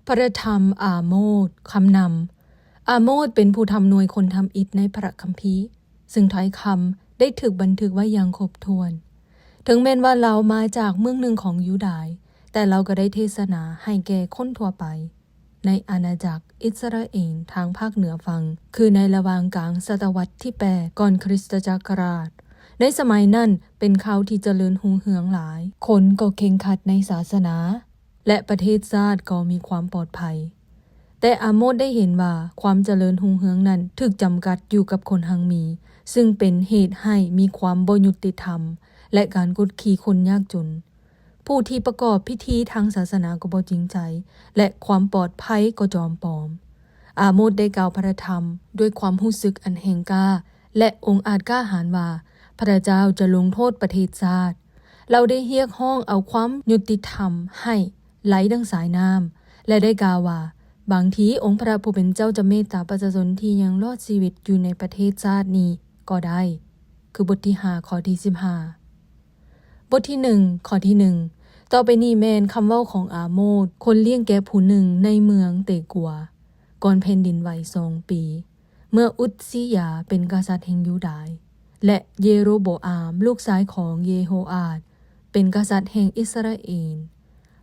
ພະທຳອາໂມດ ຄຳນຳ. ອາໂມດເປັນຜູ້ທຳນວຍຄົນທຳອິດໃນພະຄຳພີ, ຊຶ່ງຖ້ອຍຄຳໄດ້ຖືກບັນທຶກໄວ້ຢ່າງຄົບຖ້ວນ. ເຖິງແມ່ນວ່າລາວມາຈາກເມືອງໜຶ່ງຂອງຢູດາຍ, ແຕ່ລາວກໍໄດ້ເທສະໜາໃຫ້ແກ່ຄົນທົ່ວໄປ ໃນອານາຈັກອິດສະຣາເອນທາງພາກເໜືອຝັ່ງ, ຄືໃນລະຫວ່າງກາງສະຕະວັດທີແປດ ກ່ອນຄຣິສຕະຈັກກະລາດ. ໃນສະໄໝນັ້ນເປັນຂ່າວທີ່ຈະເລີນຮຸ່ງເຮືອງຫຼາຍ, ຄົນກໍເຄັ່ງຄັດໃນສາສະໜາ ແລະ ປະເທດຊາດກໍມີຄວາມປອດໄພ. ແຕ່ອາໂມດໄດ້ເຫັນວ່າຄວາມຈະເລີນຮຸ່ງເຮືອງນັ້ນຖືກຈຳກັດຢູ່ກັບຄົນຮັ່ງມີ, ຊຶ່ງເປັນເຫດໃຫ້ມີຄວາມບໍ່ຍຸຕິທຳ ແລະ ການກົດຂີ່ຄົນຍາກຈົນ. ຜູ້ທີ່ປະກອບພິທີທາງສາສະໜາກໍບໍ່ຈິງໃຈ ແລະ ຄວາມປອດໄພກໍຈອມປອມ. ອາໂມດໄດ້ກ່າວພະທຳດ້ວຍຄວາມຮູ້ສຶກອັນແຮງກ້າ ແລະ ອົງອາດກ້າຫານວ່າ ພະເຈົ້າຈະລົງໂທດປະເທດຊາດ. ລາວໄດ້ຮຽກຮ້ອງເອົາຄວາມຍຸຕິທຳໃຫ້ໄຫຼດັ່ງສາຍນ້ຳ ແລະ ໄດ້ກ່າວວ່າ ບາງທີອົງພະຜູ້ເປັນເຈົ້າຈະເມດຕາປະຊາຊົນທີ່ຍັງລອດຊີວິດຢູ່ໃນປະເທດຊາດນີ້ກໍໄດ້. ຄືບົດທີຫ້າ ຂໍ້ທີສິບຫ້າ. ບົດທີໜຶ່ງ ຂໍ້ທີໜຶ່ງ. ຕໍ່ໄປນີ້ແມ່ນຄຳເວົ້າຂອງອາໂມດ, ຄົນລ້ຽງແກະຜູ້ໜຶ່ງໃນເມືອງເຕກົວ, ກ່ອນແຜ່ນດິນໄຫວສອງປີ, ເມື່ອອຸດຊີຢາເປັນກະສັດແຫ່ງຢູດາຍ ແລະ ເຢໂຣໂບອາມ ລູກຊາຍຂອງເຢໂຮອາດ ເປັນກະສັດແຫ່ງອິດສະຣາເອນ.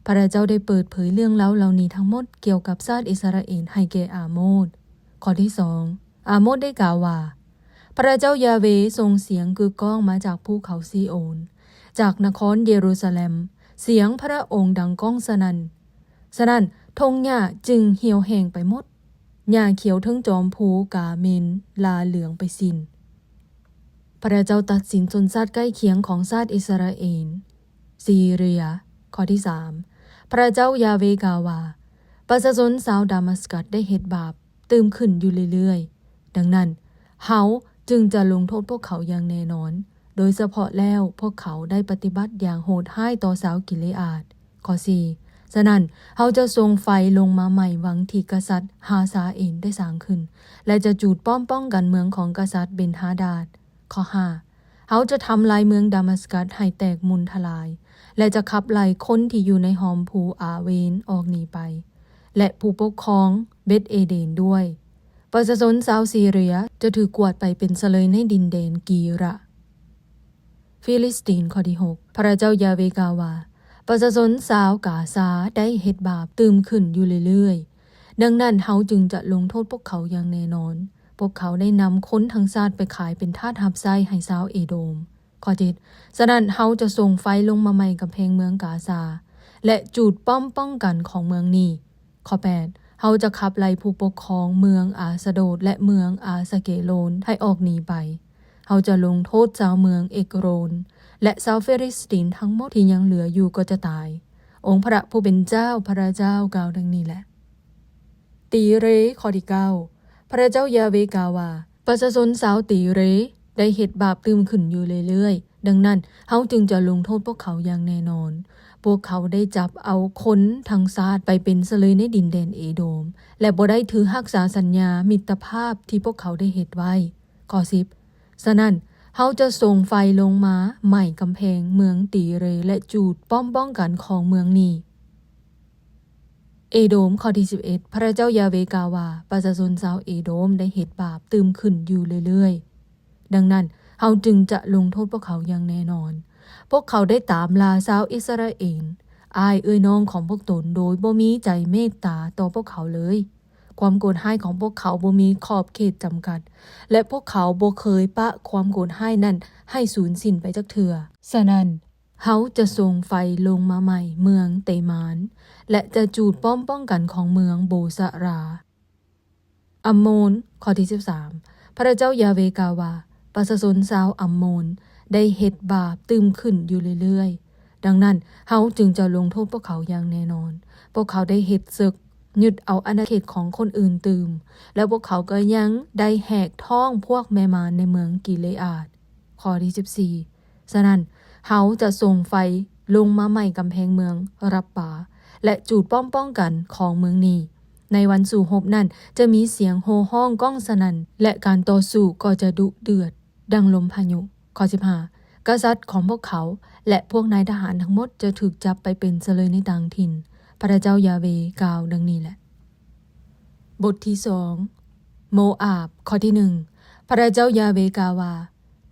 ພະເຈົ້າໄດ້ເປີດເຜີຍເລື່ອງລາວເຫຼົ່ານີ້ທັງໝົດກ່ຽວກັບຊາດອິດສະຣາເອນໃຫ້ແກ່ອາໂມດ. ຂໍ້ທີສອງ. ອາໂມດໄດ້ກ່າວວ່າ, ພະເຈົ້າຢາເວສົ່ງສຽງກຶກກ້ອງມາຈາກພູເຂົາຊີໂອນ, ຈາກນະຄອນເຢຣູຊາແລັມ, ສຽງພະອົງດັງກ້ອງສະໜັ່ນ. ສະນັ້ນ, ທົ່ງຫຍ້າຈຶ່ງຫ່ຽວແຫ້ງໄປໝົດ, ຫຍ້າຂຽວເທິງຈອມພູກາເມນລາເຫຼືອງໄປສິ້ນ. ພະເຈົ້າຕັດສິນຊົນຊາດໃກ້ຄຽງຂອງຊາດອິດສະຣາເອນ, ຊີເຣຍ. ຂໍ້ທີສາມ. ພະເຈົ້າຢາເວກ່າວວ່າ, ປະຊາຊົນຊາວດາມັດສະກັດໄດ້ເຮັດບາບ ຕື່ມຂຶ້ນຢູ່ເລື້ອຍໆ. ດັ່ງນັ້ນ, ເຮົາຈຶ່ງຈະລົງໂທດພວກເຂົາຢ່າງແນ່ນອນ, ໂດຍສະເພາະແລ້ວພວກເຂົາໄດ້ປະຕິບັດຢ່າງໂຫດຮ້າຍຕໍ່ຊາວກິເລອາດ. ຂໍ້ສີ່. ສະນັ້ນ, ເຮົາຈະສົ່ງໄຟລົງມາໄໝ້ວັງທີ່ກະສັດຮາຊາເອນໄດ້ສ້າງຂຶ້ນ, ແລະ ຈະຈູດປ້ອມປ້ອງກັນເມືອງຂອງກະສັດເບັນຮາດາດ. ຂໍ້ຫ້າ. ເຮົາຈະທຳລາຍເມືອງດາມັດສະກັດໃຫ້ແຕກໝຸ່ນທະລາຍ, ແລະ ຈະຂັບໄລ່ຄົນທີ່ຢູ່ໃນຮ່ອມພູອາເວນອອກໜີໄປ, ແລະ ຜູ້ປົກຄອງເບັດເອເດນດ້ວຍ. ປະຊາຊົນຊາວຊີເຣຍຈະຖືກກວາດໄປເປັນຊະເລີຍໃນດິນແດນກີຣະ. ຟີລິສຕີນ. ຂໍ້ທີຫົກ. ພະເຈົ້າຢາເວກ່າວວ່າ, ປະຊາຊົນຊາວກາຊາໄດ້ເຮັດບາບຕື່ມຂຶ້ນຢູ່ເລື້ອຍໆ. ດັ່ງນັ້ນ, ເຮົາຈຶ່ງຈະລົງໂທດພວກເຂົາຢ່າງແນ່ນອນ. ພວກເຂົາໄດ້ນຳຄົນທັງຊາດໄປຂາຍເປັນທາດຮັບໃຊ້ໃຫ້ຊາວເອໂດມ. ຂໍ້ເຈັດ. ສະນັ້ນ, ເຮົາຈະສົ່ງໄຟລົງມາໄໝ້ກຳແພງເມືອງກາຊາ ແລະ ຈູດປ້ອມປ້ອງກັນຂອງເມືອງນີ້. ຂໍ້ແປດ. ເຮົາຈະຂັບໄລ່ຜູ້ປົກຄອງເມືອງອາສະໂດດ ແລະ ເມືອງອາສະເກໂລນໃຫ້ອອກໜີໄປ. ເຮົາຈະລົງໂທດຊາວເມືອງເອກໂຣນ ແລະ ຊາວຟີລິສຕີນທັງໝົດທີ່ຍັງເຫຼືອຢູ່ກໍຈະຕາຍ. ອົງພະຜູ້ເປັນເຈົ້າ, ພະເຈົ້າກ່າວດັ່ງນີ້ແຫຼະ. ຕີເຣ. ຂໍ້ທີເກົ້າ. ພະເຈົ້າຢາເວກ່າວວ່າ, ປະຊາຊົນຊາວຕີເຣໄດ້ເຮັດບາບຕື່ມຂຶ້ນຢູ່ເລື້ອຍໆ. ດັ່ງນັ້ນ, ເຮົາຈຶ່ງຈະລົງໂທດພວກເຂົາຢ່າງແນ່ນອນ. ພວກເຂົາໄດ້ຈັບເອົາຄົນທັງຊາດໄປເປັນຊະເລີຍໃນດິນແດນເອໂດມ ແລະ ບໍ່ໄດ້ຖືຮັກສາສັນຍາມິດຕະພາບທີ່ພວກເຂົາໄດ້ເຮັດໄວ້. ຂໍ້ສິບ. ສະນັ້ນ, ເຮົາຈະສົ່ງໄຟລົງມາໄໝ້ກຳແພງເມືອງຕີເຣ ແລະ ຈູດປ້ອມປ້ອງກັນຂອງເມືອງນີ້. ເອໂດມ. ຂໍ້ທີສິບເອັດ. ພະເຈົ້າຢາເວກ່າວວ່າ, ປະຊາຊົນຊາວເອໂດມໄດ້ເຮັດບາບຕື່ມຂຶ້ນຢູ່ເລື້ອຍໆ. ດັ່ງນັ້ນ, ເຮົາຈຶ່ງຈະລົງໂທດພວກເຂົາຢ່າງແນ່ນອນ. ພວກເຂົາໄດ້ຕາມລ່າຊາວອິດສະຣາເອນ, ອ້າຍເອື້ອຍນ້ອງຂອງພວກຕົນ, ໂດຍບໍ່ມີໃຈເມດຕາຕໍ່ພວກເຂົາເລີຍ. ຄວາມໂກດຮ້າຍຂອງພວກເຂົາບໍ່ມີຂອບເຂດຈຳກັດ, ແລະ ພວກເຂົາບໍ່ເຄີຍປະຄວາມໂກດຮ້າຍນັ້ນໃຫ້ສູນສິ້ນໄປຈັກເທື່ອ. ສະນັ້ນ, ເຮົາຈະສົ່ງໄຟລົງມາໄໝ້ເມືອງເຕມານ ແລະ ຈະຈູດປ້ອມປ້ອງກັນຂອງເມືອງໂບຊະລາ. ອຳໂມນ. ຂໍ້ທີສິບສາມ. ພະເຈົ້າຢາເວກ່າວວ່າ, ປະຊາຊົນຊາວອຳໂມນໄດ້ເຮັດບາບຕື່ມຂຶ້ນຢູ່ເລື້ອຍໆ. ດັ່ງນັ້ນ, ເຮົາຈຶ່ງຈະລົງໂທດພວກເຂົາຢ່າງແນ່ນອນ. ພວກເຂົາໄດ້ເຮັດເສິກຍຶດເອົາອານາເຂດຂອງຄົນອື່ນຕື່ມ, ແລະ ພວກເຂົາກໍຍັງໄດ້ແຫກທ້ອງພວກແມ່ມານໃນເມືອງກິເລອາດ. ຂໍ້ທີສິບສີ່. ສະນັ້ນ, ເຮົາຈະສົ່ງໄຟລົງມາໄໝ້ກຳແພງເມືອງຣັບບາ ແລະ ຈູດປ້ອມປ້ອງກັນຂອງເມືອງນີ້. ໃນວັນສູ້ຮົບນັ້ນ, ຈະມີສຽງໂຫ່ຮ້ອງກ້ອງສະໜັ່ນ, ແລະ ການຕໍ່ສູ້ກໍຈະດຸເດືອດ ດັ່ງລົມພາຍຸ. ຂໍ້ສິບຫ້າ. ກະສັດຂອງພວກເຂົາ ແລະ ພວກນາຍທະຫານທັງໝົດຈະຖືກຈັບໄປເປັນຊະເລີຍໃນຕ່າງຖິ່ນ. ພ ພະເຈົ້າຢາເວກ່າວດັ່ງນີ້ແຫຼະ. ບົດທີສອງ ໂມອາບ. ຂໍ້ທີໜຶ່ງ ພະເຈົ້າຢາເວກ່າວວ່າ,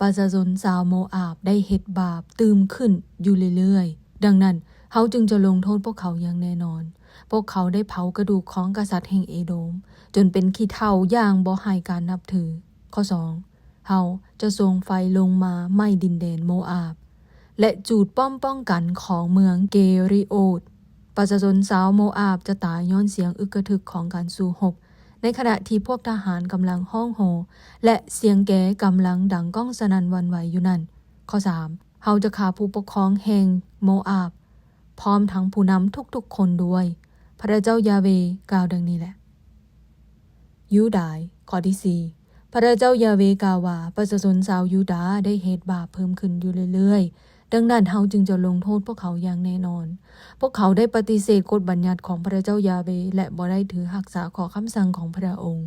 ປະຊາຊົນຊາວໂມອາບໄດ້ເຮັດບາບຕື່ມຂຶ້ນຢູ່ເລື້ອຍໆ, ດັ່ງນັ້ນ ເຮົາຈຶ່ງຈະລົງໂທດພວກເຂົາຢ່າງແນ່ນອນ. ພວກເຂົາໄດ້ເຜົາກະດູກຂອງກະສັດແຫ່ງເອໂດມ ຈົນເປັນຂີ້ເຖົ້າຢ່າງບໍ່ໃຫ້ການນັບຖື. ຂໍ້ສອງ ເຮົາຈະສົ່ງໄຟລົງມາໄໝ້ດິນແດນໂມອາບ ແລະ ຈູດປ້ອມປ້ອງກັນຂອງເມືອງເກຣິໂອດ. ປະຊາຊົນຊາວໂມອາບຈະຕາຍຍ້ອນສຽງອຶກກະທຶກຂອງການສູ້ຮົບ, ໃນຂະນະທີ່ພວກທະຫານກຳລັງຮ້ອງໂຮ ແລະ ສຽງແກກຳລັງດັງກ້ອງສະໜັ່ນຫວັ່ນໄຫວຢູ່ນັ້ນ. ຂໍ້ສາມ ເຮົາຈະຂ້າຜູ້ປົກຄອງແຫ່ງໂມອາບ ພ້ອມທັງຜູ້ນຳທຸກໆຄົນດ້ວຍ. ພະເຈົ້າຢາເວກ່າວດັ່ງນີ້ແຫຼະ. ຢູດາຍ. ຂໍ້ທີສີ່ ພະເຈົ້າຢາເວກ່າວວ່າ, ປະຊາຊົນຊາວຢູດາໄດ້ເຮັດບາບເພີ່ມຂຶ້ນຢູ່ເລື້ອຍໆ, ດັ່ງນັ້ນ ເຮົາຈຶ່ງຈະລົງໂທດພວກເຂົາຢ່າງແນ່ນອນ. ພວກເຂົາໄດ້ປະຕິເສດກົດບັນຍັດຂອງພະເຈົ້າຢາເວ ແລະ ບໍ່ໄດ້ຖືຮັກສາຂໍ້ຄຳສັ່ງຂອງພະອົງ.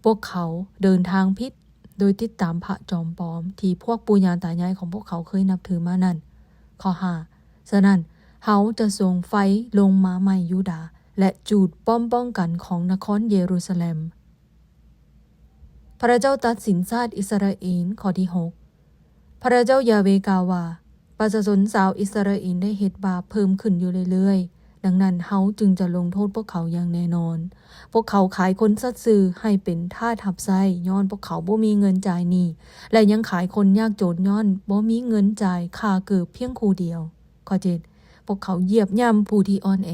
ພວກເຂົາເດີນທາງຜິດ ໂດຍຕິດຕາມພະຈອມປອມທີ່ພວກປູ່ຍ່າຕາຍາຍຂອງພວກເຂົາເຄີຍນັບຖືມານັ້ນ. ຂໍ້ຫ້າ ສະນັ້ນ ເຮົາຈະສົ່ງໄຟລົງມາໄໝ້ຢູດາ ແລະ ຈູດປ້ອມປ້ອງກັນຂອງນະຄອນເຢຣູຊາແລັມ. ພະເຈົ້າຕັດສິນຊາດອິດສະຣາເອນ. ຂໍ້ທີຫົກ ພະເຈົ້າຢາເວກ່າວວ່າ, ປະຊາຊົນຊາວອິດສະຣາເອນໄດ້ເຮັດບາບເພີ່ມຂຶ້ນຢູ່ເລື້ອຍໆ, ດັ່ງນັ້ນ ເຮົາຈຶ່ງຈະລົງໂທດພວກເຂົາຢ່າງແນ່ນອນ. ພວກເຂົາຂາຍຄົນສັດຊື່ໃຫ້ເປັນທາດຮັບໃຊ້ ຍ້ອນພວກເຂົາບໍ່ມີເງິນຈ່າຍໜີ້ ແລະ ຍັງຂາຍຄົນຍາກຈົນຍ້ອນບໍ່ມີເງິນຈ່າຍຄ່າເກີບພຽງຄູ່ດຽວ. ຂໍ້ເຈັດ ພວກເຂົາຢຽບຫຍ້ຳຜູ້ທີ່ອ່ອນແອ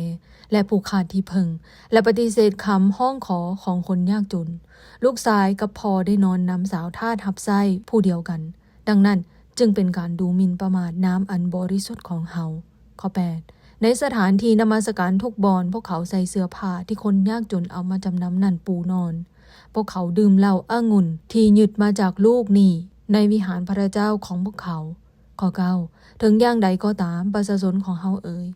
ແລະ ຜູ້ຂາດທີ່ເພິ່ງ ແລະ ປະຕິເສດຄຳຮ້ອງຂໍຂອງຄົນຍາກຈົນ. ລູກຊາຍກັບພໍ່ໄດ້ນອນນຳສາວທາດຮັບໃຊ້ຜູ້ດຽວກັນ, ດັ່ງນັ້ນ ຈຶ່ງເປັນການດູໝິ່ນປະໝາດນ້ຳອັນບໍລິສຸດຂອງເຮົາ. ຂໍ້ແປດ ໃນສະຖານທີ່ນະມັດສະການທຸກບ່ອນ, ພວກເຂົາໃສ່ເສື້ອຜ້າທີ່ຄົນຍາກຈົນເອົາມາຈຳນຳນັ້ນປູນອນ. ພວກເຂົາດື່ມເຫຼົ້າອະງຸ່ນທີ່ຍຶດມາຈາກລູກໜີ້ໃນວິຫານພະເຈົ້າຂອງພວກເຂົາ. ຂໍ້ເກົ້າ ເຖິງຢ່າງໃດກໍຕາມ, ປະຊາຊົນຂອງເຮົາເອີຍ,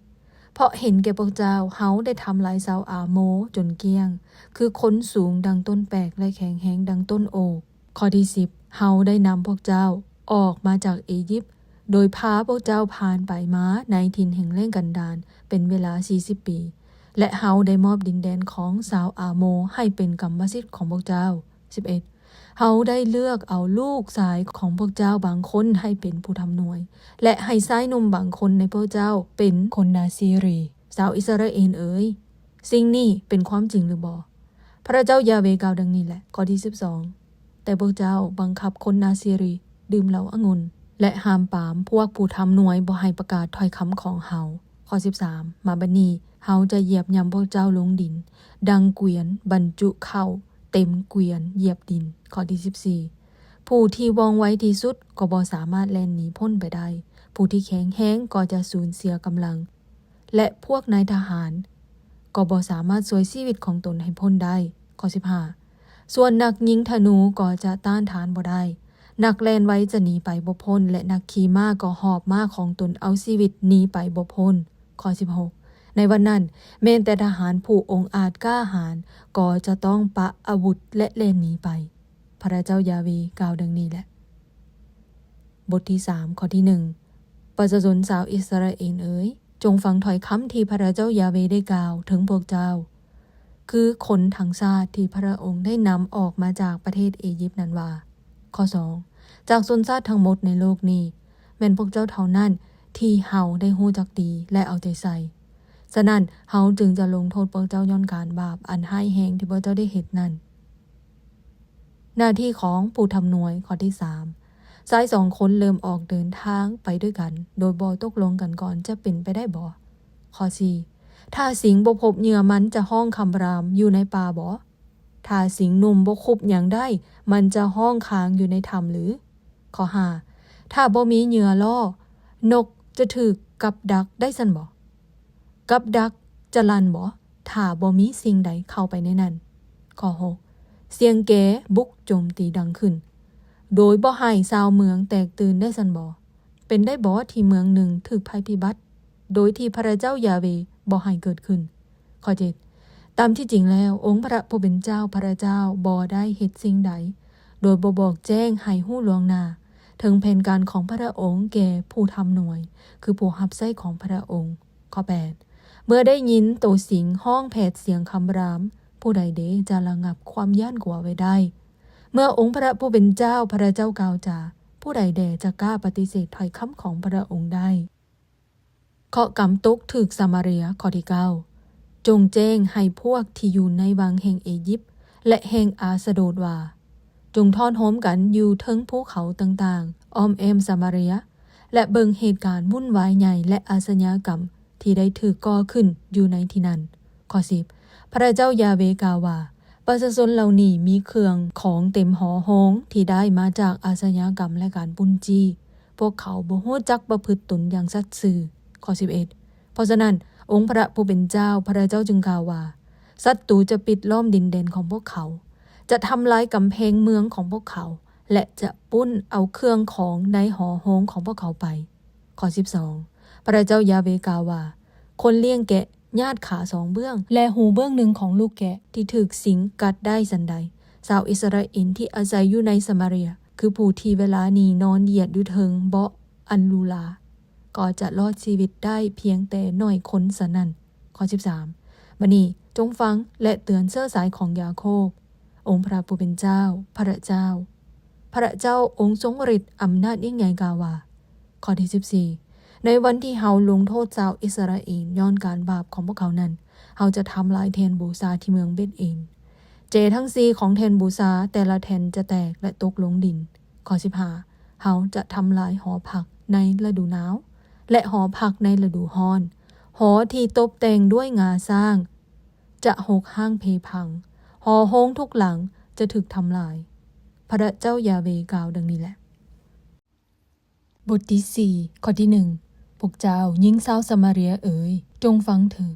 ເພາະເຫັນແກ່ພວກເຈົ້າ, ເຮົາໄດ້ທຳລາຍຊາວອາໂມຈົນກ້ຽງ, ຄືຄົນສູງດັ່ງຕົ້ນແປກ ແລະ ແຂງແຮງດັ່ງຕົ້ນໂອກ. ຂໍ້ທີສິບ ເຮົາໄດ້ນຳພວກເຈົ້າອອກມາຈາກເອຢິບ, ໂດຍພາພວກເຈົ້າຜ່ານໄປມາໃນຖິ່ນແຫ້ງແລ້ງກັນດານເປັນເວລາສີ່ສິບປີ, ແລະ ເຮົາໄດ້ມອບດິນແດນຂອງຊາວອາໂມໃຫ້ເປັນກຳມະສິດຂອງພວກເຈົ້າ. ສິບເອັດ ເຮົາໄດ້ເລືອກເອົາລູກຊາຍຂອງພວກເຈົ້າບາງຄົນໃຫ້ເປັນຜູ້ທຳນວຍ ແລະ ໃຫ້ຊາຍໜຸ່ມບາງຄົນໃນພວກເຈົ້າເປັນຄົນນາຊີຣີ. ຊາວອິດສະຣາເອນເອີຍ, ສິ່ງນີ້ເປັນຄວາມຈິງຫຼືບໍ່? ພະເຈົ້າຢາເວກ່າວດັ່ງນີ້ແຫຼະ. ຂໍ້ທີສິບສອງ ແຕ່ພວກເຈົ້າບັງຄັບຄົນນາຊີຣີດື່ມເຫຼົ້າອະງຸ່ນ ແລະ ຫ້າມປາມພວກຜູ້ທຳນວຍບໍ່ໃຫ້ປະກາດຖ້ອຍຄຳຂອງເຮົາ. ຂໍ້ສິບສາມ ມາບັດນີ້ ເຮົາຈະຢຽບຫຍ້ຳພວກເຈົ້າລົງດິນ, ດັ່ງກວຽນບັນຈຸເຂົ້າເຕັມກວຽນຢຽບດິນ. ຂໍ້ທີສິບສີ່ ຜູ້ທີ່ວ່ອງໄວທີ່ສຸດກໍບໍ່ສາມາດແລ່ນໜີພົ້ນໄປໄດ້, ຜູ້ທີ່ແຂງແຮງກໍຈະສູນເສຍກຳລັງ, ແລະ ພວກນາຍທະຫານກໍບໍ່ສາມາດຊ່ວຍຊີວິດຂອງຕົນໃຫ້ພົ້ນໄດ້. ຂໍ້ສິບຫ້າ ສ່ວນນັກຍິງທະນູກໍຈະຕ້ານທານບໍ່ໄດ້, ນັກແລ່ນໄວຈະໜີໄປບໍ່ພົ້ນ, ແລະ ນັກຂີ່ມ້າກໍຫອບມ້າຂອງຕົນເອົາຊີວິດໜີໄປບໍ່ພົ້ນ. ຂໍ້ສິບຫົກ ໃນວັນນັ້ນ ແມ່ນແຕ່ທະຫານຜູ້ອົງອາດກ້າຫານກໍຈະຕ້ອງປະອາວຸດ ແລະ ແລ່ນໜີໄປ. ພະເຈົ້າຢາເວກ່າວດັ່ງນີ້ແຫຼະ. ບົດທີສາມ ຂໍ້ທີໜຶ່ງ ປະຊາຊົນຊາວອິດສະຣາເອນເອີຍ, ຈົ່ງຟັງຖ້ອຍຄຳທີ່ພະເຈົ້າຢາເວໄດ້ກ່າວເຖິງພວກເຈົ້າ, ຄືຄົນທັງຊາດທີ່ພະອົງໄດ້ນຳອອກມາຈາກປະເທດເອຢິບນັ້ນວ່າ. ຂໍ້ສອງ ຈາກຊົນຊາດທັງໝົດໃນໂລກນີ້, ແມ່ນພວກເຈົ້າເທົ່ານັ້ນທີ່ເຮົາໄດ້ຮູ້ຈັກດີ ແລະ ເອົາໃຈໃສ່. ສະນັ້ນ, ເຮົາຈຶ່ງຈະລົງໂທດພວກເຈົ້າຍ້ອນການບາບອັນຮ້າຍແຮງທີ່ພວກເຈົ້າໄດ້ເຮັດນັ້ນ. ໜ້າທີ່ຂອງຜູ້ທຳນວຍ. ຂໍ້ທີສາມ ຊາຍສອງຄົນເລີ່ມອອກເດີນທາງໄປດ້ວຍກັນ ໂດຍບໍ່ຕົກລົງກັນກ່ອນ ຈະເປັນໄປໄດ້ບໍ່? ຂໍ້ສີ່ ຖ້າສິງບໍ່ພົບເຫຍື່ອ ມັນຈະຮ້ອງຄຳລາມຢູ່ໃນປ່າບໍ່? ຖ້າສິງໜຸ່ມບໍ່ຄຸບຫຍັງໄດ້, ມັນຈະຮ້ອງຄາງຢູ່ໃນຖ້ຳຫຼື? ຂໍ້ຫ້າ ຖ້າບໍ່ມີເຫຍື່ອລໍ້, ນົກຈະຖືກກັບດັກໄດ້ຊັ້ນບໍ່? ກັບດັກຈະລັ່ນບໍ່ ຖ້າບໍ່ມີສິ່ງໃດເຂົ້າໄປໃນນັ້ນ? ຂໍ້ຫົກ ສຽງແກບຸກໂຈມຕີດັງຂຶ້ນ ໂດຍບໍ່ໃຫ້ຊາວເມືອງແຕກຕື່ນໄດ້ຊັ້ນບໍ່? ເປັນໄດ້ບໍ່ທີ່ເມືອງໜຶ່ງຖືກໄພພິບັດ ໂດຍທີ່ພະເຈົ້າຢາເວບໍ່ໃຫ້ເກີດຂຶ້ນ? ຂໍ້ເຈັດ ຕາມທີ່ຈິງແລ້ວ, ອົງພະຜູ້ເປັນເຈົ້າພະເຈົ້າບໍ່ໄດ້ເຮັດສິ່ງໃດ ໂດຍບໍ່ບອກແຈ້ງໃຫ້ຮູ້ລ່ວງໜ້າ ເຖິງແຜນການຂອງພະອົງແກ່ຜູ້ທຳນວຍ, ຄືຜູ້ຮັບໃຊ້ຂອງພະອົງ. ຂໍ້ແປດ ເມື່ອໄດ້ຍິນໂຕສິງຮ້ອງແຜດສຽງຄຳລາມ, ຜູ້ໃດເດຈະລະງັບຄວາມຢ້ານກົວໄວ້ໄດ້? ເມື່ອອົງພະຜູ້ເປັນເຈົ້າພະເຈົ້າກ່າວຈາ, ຜູ້ໃດແດ່ຈະກ້າປະຕິເສດຖ້ອຍຄຳຂອງພະອົງໄດ້? ເຄາະກຳຕົກຖືກສາມາເຣຍ. ຂໍ້ທີເກົ້າ ຈົ່ງແຈ້ງໃຫ້ພວກທີ່ຢູ່ໃນວັງແຫ່ງເອຢິບ ແລະ ແຫ່ງອາສະໂດດວ່າ, ຈົ່ງທ້ອນໂຮມກັນຢູ່ເທິງພູເຂົາຕ່າງໆ ອ້ອມແອ້ມສາມາເຣຍ ແລະ ເບິ່ງເຫດການວຸ້ນວາຍໃຫຍ່ ແລະ ອາຊະຍາກຳທີ່ໄດ້ຖືກກໍ່ຂຶ້ນຢູ່ໃນທີ່ນັ້ນ. ຂໍ້ສິບ ພະເຈົ້າຢາເວກ່າວວ່າ, ປະຊາຊົນເຫຼົ່ານີ້ມີເຄື່ອງຂອງເຕັມຫໍໂຮງທີ່ໄດ້ມາຈາກອາຊະຍາກຳ ແລະ ການປຸ້ນຈີ້. ພວກເຂົາບໍ່ຮູ້ຈັກປະພຶດຕົນຢ່າງສັດຊື່. ຂໍ້ສິບເອັດ ເພາະສະນັ້ນ, ອົງພະຜູ້ເປັນເຈົ້າ, ພະເຈົ້າຈຶ່ງກ່າວວ່າ, ສັດຕູຈະປິດລ້ອມດິນແດນຂອງພວກເຂົາ, ຈະທຳລາຍກຳແພງເມືອງຂອງພວກເຂົາ ແລະ ຈະປຸ້ນເອົາເຄື່ອງຂອງໃນຫໍໂຮງຂອງພວກເຂົາໄປ. ຂໍ້ສິບສອງ ພະເຈົ້າຢາເວກ່າວວ່າ, ຄົນລ້ຽງແກະຍາດຂາສອງເບື້ອງ ແລະ ຫູເບື້ອງໜຶ່ງຂອງລູກແກະທີ່ຖືກສິງກັດໄດ້ສັນໃດ, ຊາວອິດສະຣາເອນທີ່ອາໄສຢູ່ໃນສາມາເຣຍ, ຄືຜູ້ທີ່ເວລານີ້ນອນຢຽດຢູ່ເທິງເບາະອັນຫຼູຫຼາ, ກໍຈະລອດຊີວິດໄດ້ພຽງແຕ່ໜ້ອຍຄົນສະນັ້ນ. ຂໍ້ສິບສາມ ບັດນີ້ຈົ່ງຟັງ ແລະ ເຕືອນເຊື້ອສາຍຂອງຢາໂຄບ, ອົງພະຜູ້ເປັນເຈົ້າ, ພະເຈົ້າ, ພະເຈົ້າອົງຊົງລິດອຳນາດຍິ່ງໃຫຍ່ກ່າວວ່າ, ຂໍ້ທີສິບສີ່ ໃນວັນທີ່ເຮົາລົງໂທດຊາວອິດສະຣາເອນຍ້ອນການບາບຂອງພວກເຂົານັ້ນ, ເຮົາຈະທຳລາຍແທ່ນບູຊາທີ່ເມືອງເບດເອນ. ເຈທັງສີ່ຂອງແທ່ນບູຊາແຕ່ລະແທ່ນຈະແຕກ ແລະ ຕົກລົງດິນ. ຂໍ້ສິບຫ້າ ເຮົາຈະທຳລາຍຫໍພັກໃນລະດູໜາວ ແລະ ຫໍພັກໃນລະດູຮ້ອນ. ຫໍທີ່ຕົບແຕ່ງດ້ວຍງາຊ້າງຈະຫົກຮ້າງເພພັງ. ຫໍໂຮງທຸກຫຼັງຈະຖືກທຳລາຍ. ພະເຈົ້າຢາເວກ່າວດັ່ງນີ້ແຫຼະ. ບົດທີສີ່ ຂໍ້ທີໜຶ່ງ ພວກເຈົ້າຍິງຊາວສາມາເຣຍເອີຍ, ຈົ່ງຟັງເຖີດ.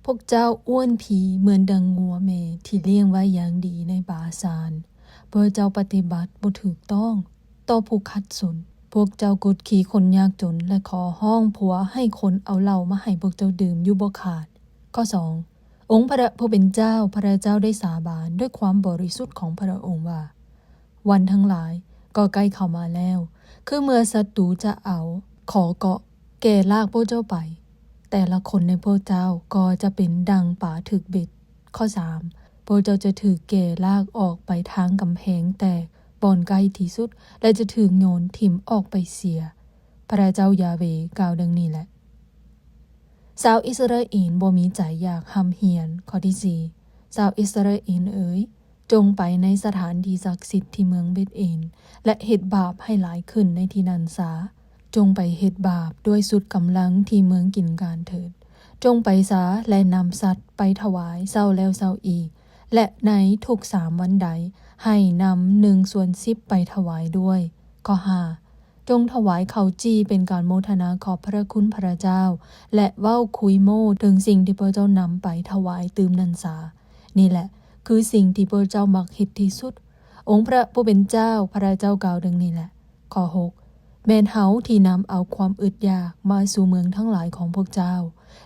ພວກເຈົ້າອ້ວນພີເໝືອນດັ່ງງົວແມ່ທີ່ລ້ຽງໄວ້ຢ່າງດີໃນບາຊານ. ພວກເຈົ້າປະຕິບັດບໍ່ຖືກຕ້ອງຕໍ່ຜູ້ຂັດສົນ. ພວກເຈົ້າກົດຂີ່ຄົນຍາກຈົນ ແລະ ຂໍຮ້ອງຜົວໃຫ້ຄົນເອົາເຫຼົ້າມາໃຫ້ພວກເຈົ້າດື່ມຢູ່ບໍ່ຂາດ. ຂໍ້ສອງ ອົງພະຜູ້ເປັນເຈົ້າ, ພະເຈົ້າໄດ້ສາບານດ້ວຍຄວາມບໍລິສຸດຂອງພະອົງວ່າ, ວັນທັງຫຼາຍກໍໃກ້ເຂົ້າມາແລ້ວ, ຄືເມື່ອສັດຕູຈະເອົາຂໍເກາະແກ່ລາກພວກເຈົ້າໄປ, ແຕ່ລະຄົນໃນພວກເຈົ້າກໍຈະເປັນດັ່ງປາຖືກເບັດ. ຂໍ້ສາມ ພວກເຈົ້າຈະຖືກແກ່ລາກອອກໄປທາງກຳແພງແຕກບ່ອນໃກ້ທີ່ສຸດ ແລະ ຈະຖືກໂຍນຖິ້ມອອກໄປເສຍ. ພະເຈົ້າຢາເວກ່າວດັ່ງນີ້ແຫຼະ. ຊາວອິດສະຣາເອນບໍ່ມີໃຈຢາກຮ່ຳຮຽນ. ຂໍ້ທີສີ່ ຊາວອິດສະຣາເອນເອີຍ, ຈົ່ງໄປໃນສະຖານທີ່ສັກສິດທີ່ເມືອງເບດເອນ ແລະ ເຮັດບາບໃຫ້ຫຼາຍຂຶ້ນໃນທີ່ນັ້ນຊາ. ຈົ່ງໄປເຮັດບາບດ້ວຍສຸດກຳລັງທີ່ເມືອງກິນການເຖີດ. ຈົ່ງໄປຊາ ແລະ ນຳສັດໄປຖວາຍເຊົ້າແລ້ວເຊົ້າອີກ, ແລະ ໃນທຸກສາມວັນໃດ, ໃຫ້ນຳໜຶ່ງສ່ວນສິບໄປຖວາຍດ້ວຍ. ຂໍ້ຫ້າ ຈົ່ງຖວາຍເຂົ້າຈີ່ເປັນການໂມທະນາຂອບພະຄຸນພະເຈົ້າ ແລະ ເວົ້າຄຸຍໂມ້ເຖິງສິ່ງທີ່ພວກເຈົ້ານຳໄປຖວາຍຕື່ມນັ້ນຊາ. ນີ້ແຫຼະຄືສິ່ງທີ່ພວກເຈົ້າມັກເຮັດທີ່ສຸດ. ອົງພະຜູ້ເປັນເຈົ້າ, ພະເຈົ້າກ່າວດັ່ງນີ້ແຫຼະ. ຂໍ້ຫົກ ແມ່ນເຮົາທີ່ນຳເອົາຄວາມອຶດຢາກມາສູ່ເມືອງທັງຫຼາຍຂອງພວກເຈົ້າ,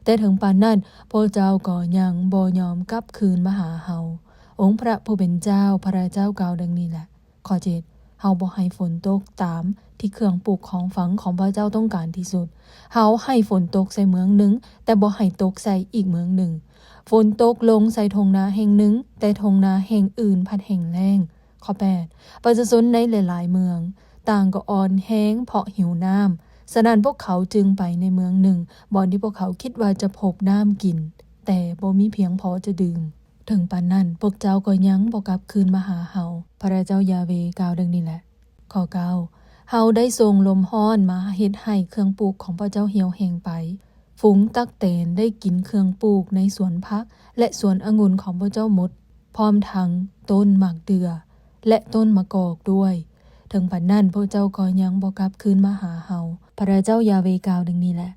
ແຕ່ເຖິງປານນັ້ນ, ພວກເຈົ້າກໍຍັງບໍ່ຍອມກັບຄືນມາຫາເຮົາ. ອົງພະຜູ້ເປັນເຈົ້າ, ພະເຈົ້າກ່າວດັ່ງນີ້ແຫຼະ. ຂໍ້ເຈັດ ເຮົາບໍ່ໃຫ້ຝົນຕົກຕາມທີ່ເຄື່ອງປູກຂອງຝັງຂອງພວກເຈົ້າຕ້ອງການທີ່ສຸດ. ເຮົາໃຫ້ຝົນຕົກໃສ່ເມືອງໜຶ່ງ, ແຕ່ບໍ່ໃຫ້ຕົກໃສ່ອີກເມືອງໜຶ່ງ. ຝົນຕົກລົງໃສ່ທົ່ງນາແຫ່ງໜຶ່ງ, ແຕ່ທົ່ງນາແຫ່ງອື່ນພັດແຫ້ງແລ້ງ. ຂໍ້ແປດ ປະຊາຊົນໃນຫຼາຍໆເມືອງຕ່າງກໍອ່ອນແຮງເພາະຫິວນ້ຳ. ສະນັ້ນພວກເຂົາຈຶ່ງໄປໃນເມືອງໜຶ່ງ, ບ່ອນທີ່ພວກເຂົາຄິດວ່າຈະພົບນ້ຳກິນ, ແຕ່ບໍ່ມີພຽງພໍຈະດື່ມ. ເຖິງປານນັ້ນ, ພວກເຈົ້າກໍຍັງບໍ່ກັບຄືນມາຫາເຮົາ. ພະເຈົ້າຢາເວກ່າວດັ່ງນີ້ແຫຼະ. ຂໍ້ເກົ້າ ເຮົາໄດ້ສົ່ງລົມຮ້ອນມາເຮັດໃຫ້ເຄື່ອງປູກຂອງພວກເຈົ້າຫ່ຽວແຫ້ງໄປ. ຝູງຕັກແຕນໄດ້ກິນເຄື່ອງປູກໃນສວນຜັກ ແລະ ສວນອະງຸ່ນຂອງພວກເຈົ້າໝົດ, ພ້ອມທັງຕົ້ນໝາກເດື່ອ ແລະ ຕົ້ນໝາກອກດ້ວຍ. ເຖິງປານນັ້ນ, ພວກເຈົ້າກໍຍັງບໍ່ກັບຄືນມາຫາເຮົາ. ພະເຈົ້າຢາເວກ່າວດັ່ງນີ້ແຫຼະ.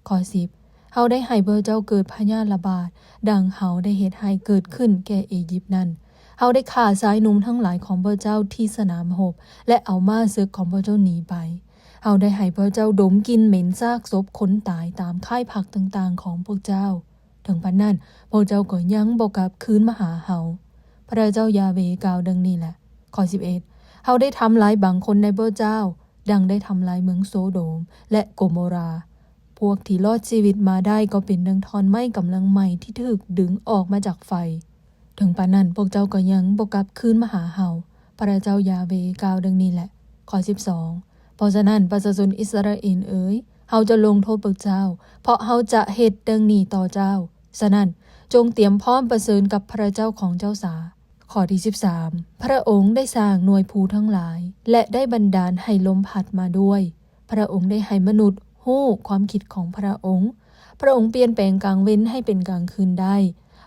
ຂໍ້ສິບ ເຮົາໄດ້ໃຫ້ພວກເຈົ້າເກີດພະຍາດລະບາດ, ດັ່ງເຮົາໄດ້ເຮັດໃຫ້ເກີດຂຶ້ນແກ່ເອຢິບນັ້ນ. ເຮົາໄດ້ຂ້າຊາຍໜຸ່ມທັງຫຼາຍຂອງພວກເຈົ້າທີ່ສະໜາມຮົບ ແລະ ເອົາມ້າເສິກຂອງພວກເຈົ້າໜີໄປ. ເຮົາໄດ້ໃຫ້ພວກເຈົ້າດົມກິ່ນເໝັນຊາກສົບຄົນຕາຍຕາມຄ້າຍຜັກຕ່າງໆຂອງພວກເຈົ້າ. ເຖິງປານນັ້ນ, ພວກເຈົ້າກໍຍັງບໍ່ກັບຄືນມາຫາເຮົາ. ພະເຈົ້າຢາເວກ່າວດັ່ງນີ້ແຫຼະ. ຂໍ້ສິບເອັດ ເຮົາໄດ້ທຳລາຍບາງຄົນໃນພວກເຈົ້າ, ດັ່ງໄດ້ທຳລາຍເມືອງໂຊໂດມ ແລະ ໂກໂມຣາ. ພວກທີ່ລອດຊີວິດມາໄດ້ກໍເປັນດັ່ງທ່ອນໄມ້ກຳລັງໃໝ່ທີ່ຖືກດຶງອອກມາຈາກໄຟ. ເຖິງປານນັ້ນ, ພວກເຈົ້າກໍຍັງບໍ່ກັບຄືນມາຫາເຮົາ, ພະເຈົ້າຢາເວກ່າວດັ່ງນີ້ແຫຼະ. ຂໍ້ສິບສອງ ເພາະສະນັ້ນ, ປະຊາຊົນອິດສະຣາເອນເອີຍ, ເຮົາຈະລົງໂທດພວກເຈົ້າ, ເພາະເຮົາຈະເຮັດດັ່ງນີ້ຕໍ່ເຈົ້າ. ສະນັ້ນ, ຈົ່ງຕຽມພ້ອມປະເຊີນກັບພະເຈົ້າຂອງເຈົ້າຊາ. ຂໍ້ທີສິບສາມ ພະອົງໄດ້ສ້າງໜ່ວຍພູທັງຫຼາຍ ແລະ ໄດ້ບັນດານໃຫ້ລົມພັດມາດ້ວຍ. ພະອົງໄດ້ໃຫ້ມະນຸດຮູ້ຄວາມຄິດຂອງພະອົງ. ພະອົງປ່ຽນແປງກາງເວັນໃຫ້ເປັນກາງຄືນໄດ້.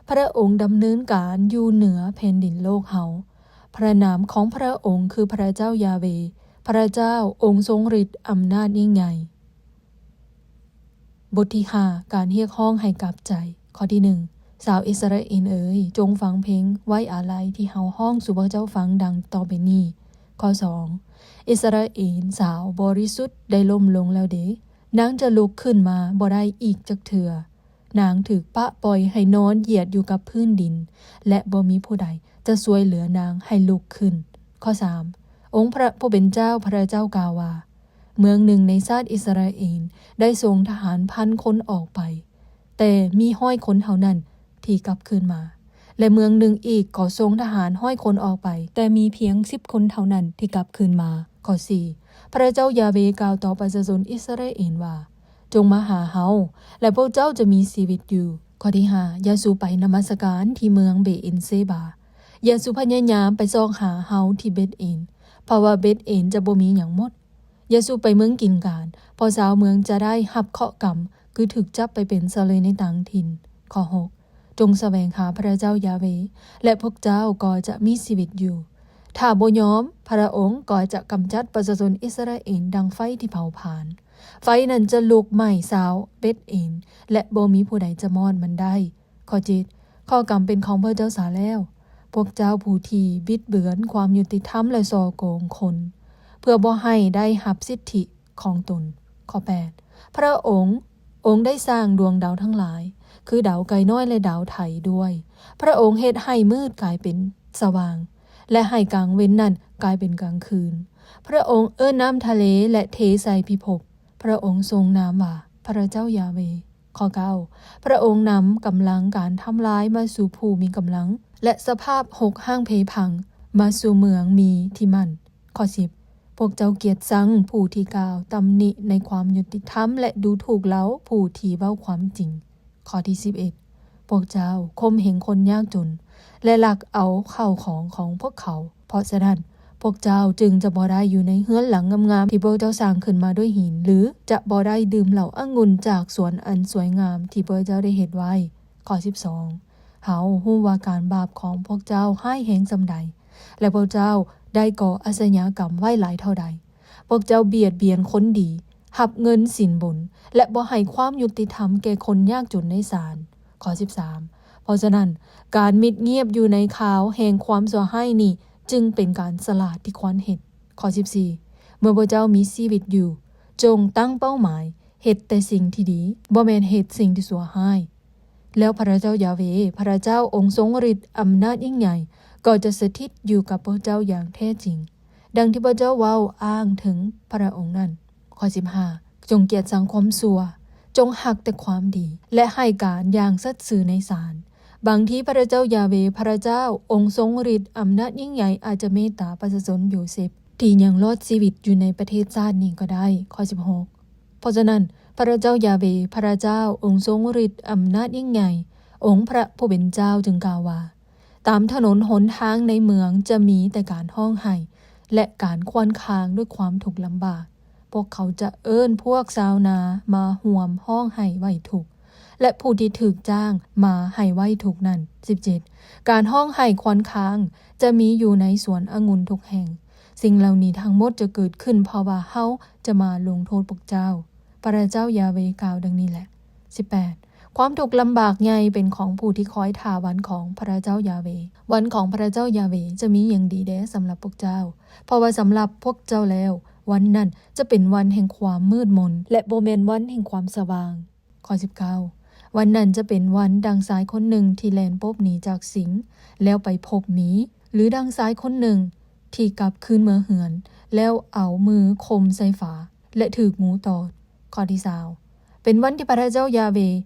ພະອົງດຳເນີນການຢູ່ເໜືອແຜ່ນດິນໂລກເຮົາ. ພະນາມຂອງພະອົງຄືພະເຈົ້າຢາເວ, ພະເຈົ້າອົງຊົງລິດອຳນາດຍິ່ງໃຫຍ່. ບົດທີຫ້າ ການຮຽກຮ້ອງໃຫ້ກັບໃຈ. ຂໍ້ທີໜຶ່ງ ຊາວອິດສະຣາເອນເອີຍ, ຈົ່ງຟັງເພງໄວ້ອາໄລທີ່ເຮົາຮ້ອງສູ່ພວກເຈົ້າຟັງດັ່ງຕໍ່ໄປນີ້. ຂໍ້ສອງ ອິດສະຣາເອນສາວບໍລິສຸດໄດ້ລົ້ມລົງແລ້ວເດ, ນາງຈະລຸກຂຶ້ນມາບໍ່ໄດ້ອີກຈັກເທື່ອ. ນາງຖືກປະປ່ອຍໃຫ້ນອນຢຽດຢູ່ກັບພື້ນດິນ ແລະ ບໍ່ມີຜູ້ໃດຈະຊ່ວຍເຫຼືອນາງໃຫ້ລຸກຂຶ້ນ. ຂໍ້ສາມ ອົງພະຜູ້ເປັນເຈົ້າພະເຈົ້າກ່າວວ່າ, ເມືອງໜຶ່ງໃນຊາດອິດສະຣາເອນໄດ້ສົ່ງທະຫານພັນຄົນອອກໄປ, ແຕ່ມີຮ້ອຍຄົນເທົ່ານັ້ນທີ່ກັບຄືນມາ. ແລະ ເມືອງໜຶ່ງອີກກໍສົ່ງທະຫານຮ້ອຍຄົນອອກໄປ, ແຕ່ມີພຽງສິບຄົນເທົ່ານັ້ນທີ່ກັບຄືນມາ. ຂໍ້ສີ່ ພະເຈົ້າຢາເວກ່າວຕໍ່ປະຊາຊົນອິດສະຣາເອນວ່າ, ຈົ່ງມາຫາເຮົາ, ແລະ ພວກເຈົ້າຈະມີຊີວິດຢູ່. ຂໍ້ທີຫ້າ ຢ່າສູ່ໄປນະມັດສະການທີ່ເມືອງເບເອັນເຊບາ. ຢ່າສູ່ພະຍາຍາມໄປຊອກຫາເຮົາທີ່ເບັດເອນ, ເພາະວ່າເບັດເອນຈະບໍ່ມີຫຍັງໝົດ. ຢ່າສູ່ໄປເມືອງກິນການ, ເພາະຊາວເມືອງຈະໄດ້ຮັບເຄາະກຳ, ຄືຖືກຈັບໄປເປັນສະເລີຍໃນຕ່າງຖິ່ນ. ຂໍ້ຫົກ ຈົ່ງສະແຫວງຫາພະເຈົ້າຢາເວ, ແລະ ພວກເຈົ້າກໍຈະມີຊີວິດຢູ່. ຖ້າບໍ່ຍອມ, ພະອົງກໍຈະກຳຈັດປະຊາຊົນອິດສະຣາເອນດັ່ງໄຟທີ່ເຜົາຜານ. ໄຟນັ້ນຈະລຸກໄໝ້ຊາວເບັດເອນ, ແລະ ບໍ່ມີຜູ້ໃດຈະມອດມັນໄດ້. ຂໍ້ເຈັດ ເຄາະກຳເປັນຂອງພວກເຈົ້າສາແລ້ວ, ພວກເຈົ້າຜູ້ທີ່ບິດເບືອນຄວາມຍຸຕິທຳ ແລະ ສໍ້ໂກງຄົນ, ເພື່ອບໍ່ໃຫ້ໄດ້ຮັບສິດທິຂອງຕົນ. ຂໍ້ແປດ ພະອົງ, ອົງໄດ້ສ້າງດວງດາວທັງຫຼາຍ, ຄືດາວໄກ່ນ້ອຍ ແລະ ດາວໄຖດ້ວຍ. ພະອົງເຮັດໃຫ້ມືດກາຍເປັນສະຫວ່າງ, ແລະ ໃຫ້ກາງເວັນນັ້ນກາຍເປັນກາງຄືນ. ພະອົງເອີ້ນນ້ຳທະເລ ແລະ ເທໃສ່ພິພບ. ພະອົງຊົງນາມວ່າ ພະເຈົ້າຢາເວ. ຂໍ້ເກົ້າ ພະອົງນຳກຳລັງການທຳລາຍມາສູ່ຜູ້ມີກຳລັງ, ແລະ ສະພາບຮົກຮ້າງເພພັງມາສູ່ເມືອງມີທີ່ໝັ້ນ. ຂໍ້ສິບ ພວກເຈົ້າກຽດຊັງຜູ້ທີ່ກ່າວຕຳໜິໃນຄວາມຍຸຕິທຳ ແລະ ດູຖູກເຫຼົ່າຜູ້ທີ່ເວົ້າຄວາມຈິງ. ຂໍ້ທີສິບເອັດ ພວກເຈົ້າຂົ່ມເຫງຄົນຍາກຈົນ ແລະ ລັກເອົາເຂົ້າຂອງຂອງພວກເຂົາ. ເພາະສະນັ້ນ, ພວກເຈົ້າຈຶ່ງຈະບໍ່ໄດ້ຢູ່ໃນເຮືອນຫຼັງງາມໆທີ່ພວກເຈົ້າສ້າງຂຶ້ນມາດ້ວຍຫີນ, ຫຼື ຈະບໍ່ໄດ້ດື່ມເຫຼົ້າອະງຸ່ນຈາກສວນອັນສວຍງາມທີ່ພວກເຈົ້າໄດ້ເຮັດໄວ້. ຂໍ້ສິບສອງ ເຮົາຮູ້ວ່າການບາບຂອງພວກເຈົ້າຮ້າຍແຮງສ່ຳໃດ, ແລະ ພວກເຈົ້າໄດ້ກໍ່ອາຊະຍາກຳໄວ້ຫຼາຍເທົ່າໃດ. ພວກເຈົ້າບຽດບຽນຄົນດີ, ຮັບເງິນສິນບົນ ແລະ ບໍ່ໃຫ້ຄວາມຍຸຕິທຳແກ່ຄົນຍາກຈົນໃນສານ. ຂໍ້ສິບສາມ ເພາະສະນັ້ນ, ການມິດງຽບຢູ່ໃນຄາວແຫ່ງຄວາມຊົ່ວຮ້າຍນີ້ ຈຶ່ງເປັນການສະຫຼາດທີ່ຄວນເຮັດ. ຂໍ້ສິບສີ່ ເມື່ອພວກເຈົ້າມີຊີວິດຢູ່, ຈົ່ງຕັ້ງເປົ້າໝາຍເຮັດແຕ່ສິ່ງທີ່ດີ, ບໍ່ແມ່ນເຮັດສິ່ງທີ່ຊົ່ວຮ້າຍ. ແລ້ວພະເຈົ້າຢາເວ, ພະເຈົ້າອົງຊົງລິດອຳນາດຍິ່ງໃຫຍ່, ກໍຈະສະຖິດຢູ່ກັບພວກເຈົ້າຢ່າງແທ້ຈິງ, ດັ່ງທີ່ພວກເຈົ້າເວົ້າອ້າງເຖິງພະອົງນັ້ນ. ຂໍ້ສິບຫ້າ ຈົ່ງກຽດຊັງຄວາມຊົ່ວ, ຈົ່ງຮັກແຕ່ຄວາມດີ, ແລະ ໃຫ້ການຢ່າງສັດຊື່ໃນສານ. ບາງທີພະເຈົ້າຢາເວ, ພະເຈົ້າອົງຊົງລິດອຳນາດຍິ່ງໃຫຍ່ ອາດຈະເມດຕາປະຊາຊົນໂຢເຊັບ ທີ່ຍັງລອດຊີວິດຢູ່ໃນປະເທດຊາດນີ້ກໍໄດ້. ຂໍ້ສິບຫົກ ເພາະສະນັ້ນ, ພະເຈົ້າຢາເວ, ພະເຈົ້າອົງຊົງລິດອຳນາດຍິ່ງໃຫຍ່, ອົງພະຜູ້ເປັນເຈົ້າຈຶ່ງກ່າວວ່າ, ຕາມຖະໜົນຫົນທາງໃນເມືອງຈະມີແຕ່ການຮ້ອງໄຫ້ ແລະ ການຄວນຄາງດ້ວຍຄວາມທຸກລຳບາກ. ພວກເຂົາຈະເອີ້ນພວກຊາວນາມາຮ່ວມຮ້ອງໄຫ້ໄຫວ້ທຸກ ແລະ ຜູ້ທີ່ຖືກຈ້າງມາໃຫ້ໄຫວ້ທຸກນັ້ນ. ສິບເຈັດ ການຮ້ອງໄຫ້ຄວນຄາງຈະມີຢູ່ໃນສວນອະງຸ່ນທຸກແຫ່ງ. ສິ່ງເຫຼົ່ານີ້ທັງໝົດຈະເກີດຂຶ້ນ ເພາະວ່າເຮົາຈະມາລົງໂທດພວກເຈົ້າ. ພະເຈົ້າຢາເວກ່າວດັ່ງນີ້ແຫຼະ. ສິບແປດ ຄວາມທຸກລຳບາກໃຫຍ່ເປັນຂອງຜູ້ທີ່ຄອຍຖ້າວັນຂອງພະເຈົ້າຢາເວ. ວັນຂອງພະເຈົ້າຢາເວຈະມີຫຍັງດີແດ່ສຳລັບພວກເຈົ້າ, ເພາະວ່າສຳລັບພວກເຈົ້າແລ້ວ, ວັນນັ້ນຈະເປັນວັນແຫ່ງຄວາມມືດມົນ ແລະ ບໍ່ແມ່ນວັນແຫ່ງຄວາມສະຫວ່າງ. ຂໍ້ສິບເກົ້າ ວັນນັ້ນຈະເປັນວັນດັ່ງຊາຍຄົນໜຶ່ງທີ່ແລ່ນປົບໜີຈາກສິງ ແລ້ວໄປພົບໝີ, ຫຼື ດັ່ງຊາຍຄົນໜຶ່ງທີ່ກັບຄືນເມືອເຮືອນ ແລ້ວເອົາມືຂົ່ມໃສ່ຝາ ແລະ ຖືກງູຕອດ. ຂໍ້ທີຊາວ ປັນວັນທີ່ພະເຈົ້າຢາເວ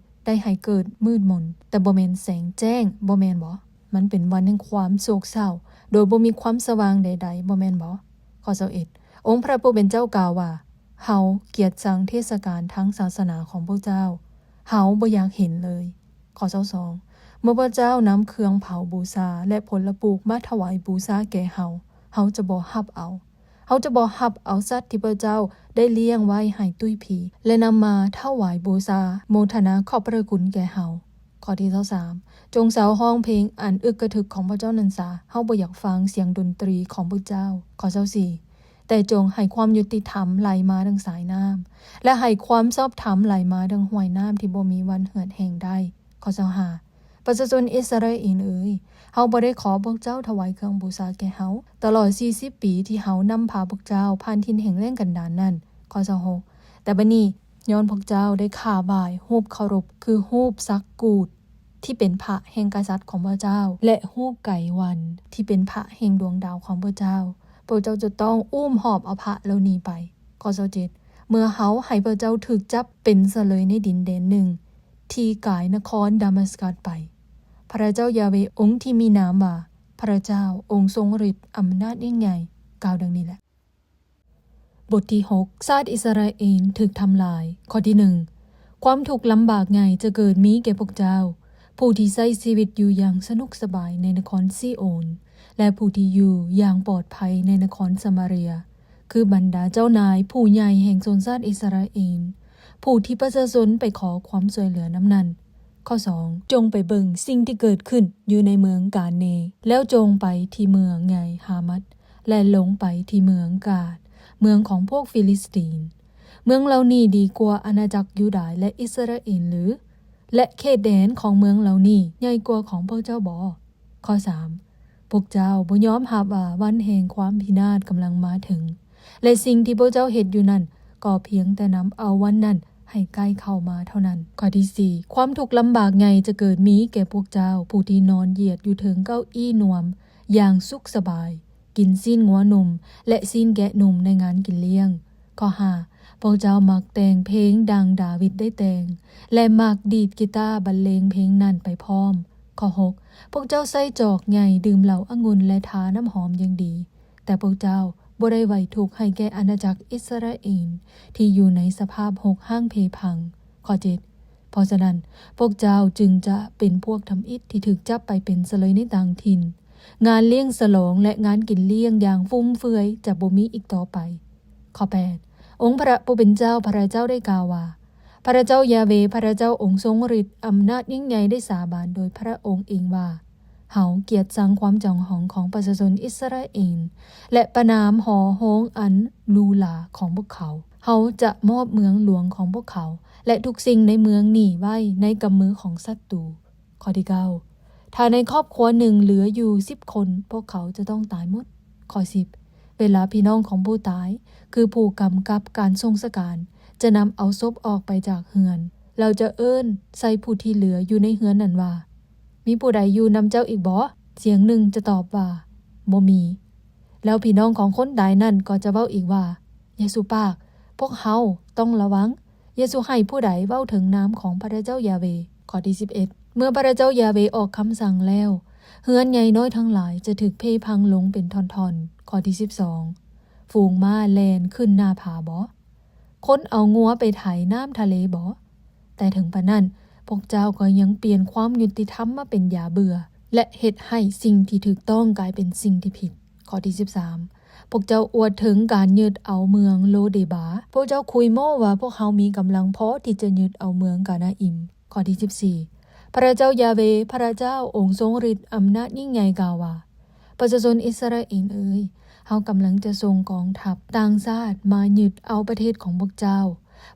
ໄດ້ໃຫ້ເກີດມືດມົນ, ແຕ່ບໍ່ແມ່ນແສງແຈ້ງ, ບໍ່ແມ່ນບໍ? ມັນເປັນວັນແຫ່ງຄວາມໂສກເສົ້າ, ໂດຍບໍ່ມີຄວາມສະຫວ່າງໃດໆ, ບໍ່ແມ່ນບໍ? ຂໍ້ຊາວເອັດ ອົງພະຜູ້ເປັນເຈົ້າກ່າວວ່າ, ເຮົາກຽດຊັງເທດສະການທາງສາສະໜາຂອງພວກເຈົ້າ, ເຮົາບໍ່ຢາກເຫັນເລີຍ. ຂໍ້ຊາວສອງ ເມື່ອພວກເຈົ້ານຳເຄື່ອງເຜົາບູຊາ ແລະ ຜົນລະປູກມາຖວາຍບູຊາແກ່ເຮົາ, ເຮົາຈະບໍ່ຮັບເອົາ. ເຮົາຈະບໍ່ຮັບເອົາສັດທີ່ພວກເຈົ້າໄດ້ລ້ຽງໄວ້ໃຫ້ຕຸ້ຍຜີ ແລະ ນຳມາຖວາຍບູຊາໂມທະນາຂອບພະຄຸນແກ່ເຮົາ. ຂໍ້ທີຊາວສາມ ຈົ່ງເຊົາຮ້ອງເພງອັນອຶກກະທຶກຂອງພວກເຈົ້ານັ້ນສາ, ເຮົາບໍ່ຢາກຟັງສຽງດົນຕີຂອງພວກເຈົ້າ. ຂໍ້ຊາວສີ່ ແຕ່ຈົ່ງໃຫ້ຄວາມຍຸຕິທຳໄຫຼມາດັ່ງສາຍນ້ຳ ແລະ ໃຫ້ຄວາມຊອບທຳໄຫຼມາດັ່ງຫ້ວຍນ້ຳທີ່ບໍ່ມີວັນເຫືອດແຫ້ງໄດ້. ຂໍ້ຊາວຫ້າ ປະຊາຊົນອິດສະຣາເອນເອີຍ, ເຮົາບໍ່ໄດ້ຂໍພວກເຈົ້າຖວາຍເຄື່ອງບູຊາແກ່ເຮົາ, ຕະຫຼອດສີ່ສິບປີທີ່ເຮົານຳພາພວກເຈົ້າຜ່ານຖິ່ນແຫ້ງແລ້ງກັນດານນັ້ນ. ຂໍ້ຊາວຫົກ ແຕ່ບັດນີ້, ຍ້ອນພວກເຈົ້າໄດ້ຂ້າບວາຍຮູບເຄົາລົບ, ຄືຮູບສັກກູດ ທີ່ເປັນພະແຫ່ງກະສັດຂອງພວກເຈົ້າ ແລະ ຮູບໄກວັນທີ່ເປັນພະແຫ່ງດວງດາວຂອງພວກເຈົ້າ, ພວກເຈົ້າຈະຕ້ອງອຸ້ມຫອບເອົາພະເຫຼົ່ານີ້ໄປ. ຂໍ້ຊາວເຈັດ ເມື່ອເຮົາໃຫ້ພວກເຈົ້າຖືກຈັບເປັນສະເລີຍໃນດິນແດນໜຶ່ງ ທີ່ກາຍນະຄອນດາມັດສະກັດໄປ, ພະເຈົ້າຢາເວອົງທີ່ມີນາມວ່າ ພະເຈົ້າອົງຊົງລິດອຳນາດຍິ່ງໃຫຍ່ ກ່າວດັ່ງນີ້ແຫຼະ. ບົດທີຫົກ ຊາດອິດສະຣາເອນຖືກທຳລາຍ. ຂໍ້ທີໜຶ່ງ ຄວາມທຸກລຳບາກໃຫຍ່ຈະເກີດມີແກ່ພວກເຈົ້າ, ຜູ້ທີ່ໃຊ້ຊີວິດຢູ່ຢ່າງສະໜຸກສະບາຍໃນນະຄອນຊີໂອນ ແລະ ຜູ້ທີ່ຢູ່ຢ່າງປອດໄພໃນນະຄອນສະມາເຣຍ, ຄືບັນດາເຈົ້ານາຍຜູ້ໃຫຍ່ແຫ່ງຊົນຊາດອິດສະຣາເອນ, ຜູ້ທີ່ປະຊາຊົນໄປຂໍຄວາມຊ່ວຍເຫຼືອນຳນັ້ນ. ຂໍ້ສອງ ຈົ່ງໄປເບິ່ງສິ່ງທີ່ເກີດຂຶ້ນຢູ່ໃນເມືອງກາເນ, ແລ້ວຈົ່ງໄປທີ່ເມືອງໃຫຍ່ຮາມັດ ແລະ ລົງໄປທີ່ເມືອງກາດ, ເມືອງຂອງພວກຟີລິສຕີນ. ເມືອງເຫຼົ່ານີ້ດີກວ່າອານາຈັກຢູດາ ແລະ ອິດສະຣາເອນຫຼື? ແລະ ເຂດແດນຂອງເມືອງເຫຼົ່ານີ້ໃຫຍ່ກວ່າຂອງພວກເຈົ້າບໍ? ຂໍ້ສາມ ພວກເຈົ້າບໍ່ຍອມຮັບວ່າວັນແຫ່ງຄວາມພິນາດກຳລັງມາເຖິງ, ແລະ ສິ່ງທີ່ພວກເຈົ້າເຮັດຢູ່ນັ້ນ ກໍພຽງແຕ່ນຳເອົາວັນນັ້ນໃຫ້ໃກ້ເຂົ້າມາເທົ່ານັ້ນ. ຂໍ້ທີສີ່ ຄວາມທຸກລຳບາກໃຫຍ່ຈະເກີດມີແກ່ພວກເຈົ້າ, ຜູ້ທີ່ນອນຢຽດຢູ່ເທິງເກົ້າອີ້ນວມຢ່າງສຸກສະບາຍ, ກິນຊີ້ນງົວໜຸ່ມ ແລະ ຊີ້ນແກະໜຸ່ມໃນງານກິນລ້ຽງ. ຂໍ້ຫ້າ ພວກເຈົ້າມັກແຕ່ງເພງດັ່ງດາວິດໄດ້ແຕ່ງ ແລະ ມັກດີດກີຕາບັນເລງເພງນັ້ນໄປພ້ອມ. ຂໍ້ຫົກ ພວກເຈົ້າໃຊ້ຈອກໃຫຍ່ດື່ມເຫຼົ້າອະງຸ່ນ ແລະ ທານ້ຳຫອມຢ່າງດີ, ແຕ່ພວກເຈົ້າບໍ່ໄດ້ໄຫວທຸກໃຫ້ແກ່ອານາຈັກອິດສະຣາເອນທີ່ຢູ່ໃນສະພາບຮົກຮ້າງເພພັງ. ຂໍ້ເຈັດ ເພາະສະນັ້ນ, ພວກເຈົ້າຈຶ່ງຈະເປັນພວກທຳອິດທີ່ຖືກຈັບໄປເປັນສະເລີຍໃນຕ່າງຖິ່ນ. ງານລ້ຽງສະຫຼອງ ແລະ ງານກິນລ້ຽງຢ່າງຟຸມເຟືອຍຈະບໍ່ມີອີກຕໍ່ໄປ. ຂໍ້ແປດ ອົງພະຜູ້ເປັນເຈົ້າພະເຈົ້າໄດ້ກ່າວວ່າ, ພະເຈົ້າຢາເວ, ພະເຈົ້າອົງຊົງລິດອຳນາດຍິ່ງໃຫຍ່ໄດ້ສາບານໂດຍພະອົງເອງວ່າ, ເຮົາກຽດຊັງຄວາມຈອງຫອງຂອງປະຊາຊົນອິດສະຣາເອນ ແລະ ປະນາມຫໍໂຮງອັນຫຼູຫຼາຂອງພວກເຂົາ. ເຮົາຈະມອບເມືອງຫຼວງຂອງພວກເຂົາ ແລະ ທຸກສິ່ງໃນເມືອງນີ້ໄວ້ໃນກຳມືຂອງສັດຕູ. ຂໍ້ທີເກົ້າ ຖ້າໃນຄອບຄົວໜຶ່ງເຫຼືອຢູ່ສິບຄົນ, ພວກເຂົາຈະຕ້ອງຕາຍໝົດ. ຂໍ້ສິບ ເວລາພີ່ນ້ອງຂອງຜູ້ຕາຍ, ຄືຜູ້ກຳກັບການສົ່ງສະການ, ຈະນຳເອົາສົບອອກໄປຈາກເຮືອນ, ລາວຈະເອີ້ນໃສ່ຜູ້ທີ່ເຫຼືອຢູ່ໃນເຮືອນນັ້ນວ່າ, ມີຜູ້ໃດຢູ່ນຳເຈົ້າອີກບໍ? ສຽງໜຶ່ງຈະຕອບວ່າ, ບໍ່ມີ. ແລ້ວພີ່ນ້ອງຂອງຄົນຕາຍນັ້ນກໍຈະເວົ້າອີກວ່າ, ຢ່າສູ່ປາກ, ພວກເຮົາຕ້ອງລະວັງ, ຢ່າສູ່ໃຫ້ຜູ້ໃດເວົ້າເຖິງນາມຂອງພະເຈົ້າຢາເວ. ຂໍ້ທີສິບເອັດ ເມື່ອພະເຈົ້າຢາເວອອກຄຳສັ່ງແລ້ວ, ເຮືອນໃຫຍ່ນ້ອຍທັງຫຼາຍຈະຖືກເພພັງລົງເປັນທ່ອນໆ. ຂໍ້ທີສິບສອງ ຝູງມ້າແລ່ນຂຶ້ນໜ້າຜາບໍ? ຄົນເອົາງົວໄປໄຖນ້ຳທະເລບໍ? ແຕ່ເຖິງປານນັ້ນ, ພວກເຈົ້າກໍຍັງປ່ຽນຄວາມຍຸຕິທຳມາເປັນຢາເບື່ອ ແລະ ເຮັດໃຫ້ສິ່ງທີ່ຖືກຕ້ອງກາຍເປັນສິ່ງທີ່ຜິດ. ຂໍ້ທີສິບສາມ ພວກເຈົ້າອວດເຖິງການຍຶດເອົາເມືອງໂລເດບາ. ພວກເຈົ້າຄຸຍໂມ້ວ່າພວກເຮົາມີກຳລັງພໍທີ່ຈະຍຶດເອົາເມືອງການາອິມ. ຂໍ້ທີສິບສີ່ ພະເຈົ້າຢາເວ, ພະເຈົ້າອົງຊົງລິດອຳນາດຍິ່ງໃຫຍ່ກ່າວວ່າ, ປະຊາຊົນອິດສະຣາເອນເອີຍ, ເຮົາກຳລັງຈະສົ່ງກອງທັບຕ່າງຊາດມາຍຶດເອົາປະເທດຂອງພວກເຈົ້າ.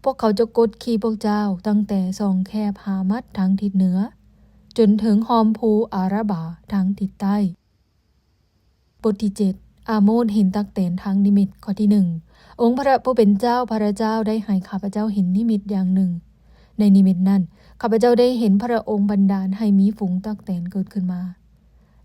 ພວກເຂົາຈະກົດຂີ່ພວກເຈົ້າຕັ້ງແຕ່ຊ່ອງແຄບຮາມັດທາງທິດເໜືອ, ຈົນເຖິງຮ່ອມພູອາຣາບາທາງທິດໃຕ້. ບົດທີເຈັດ ອາໂມດເຫັນຕັກແຕນທາງນິມິດ. ຂໍ້ທີໜຶ່ງ ອົງພະຜູ້ເປັນເຈົ້າພະເຈົ້າໄດ້ໃຫ້ຂ້າພະເຈົ້າເຫັນນິມິດຢ່າງໜຶ່ງ. ໃນນິມິດນັ້ນ, ຂ້າພະເຈົ້າໄດ້ເຫັນພະອົງບັນດານໃຫ້ມີຝູງຕັກແຕນເກີດຂຶ້ນມາ.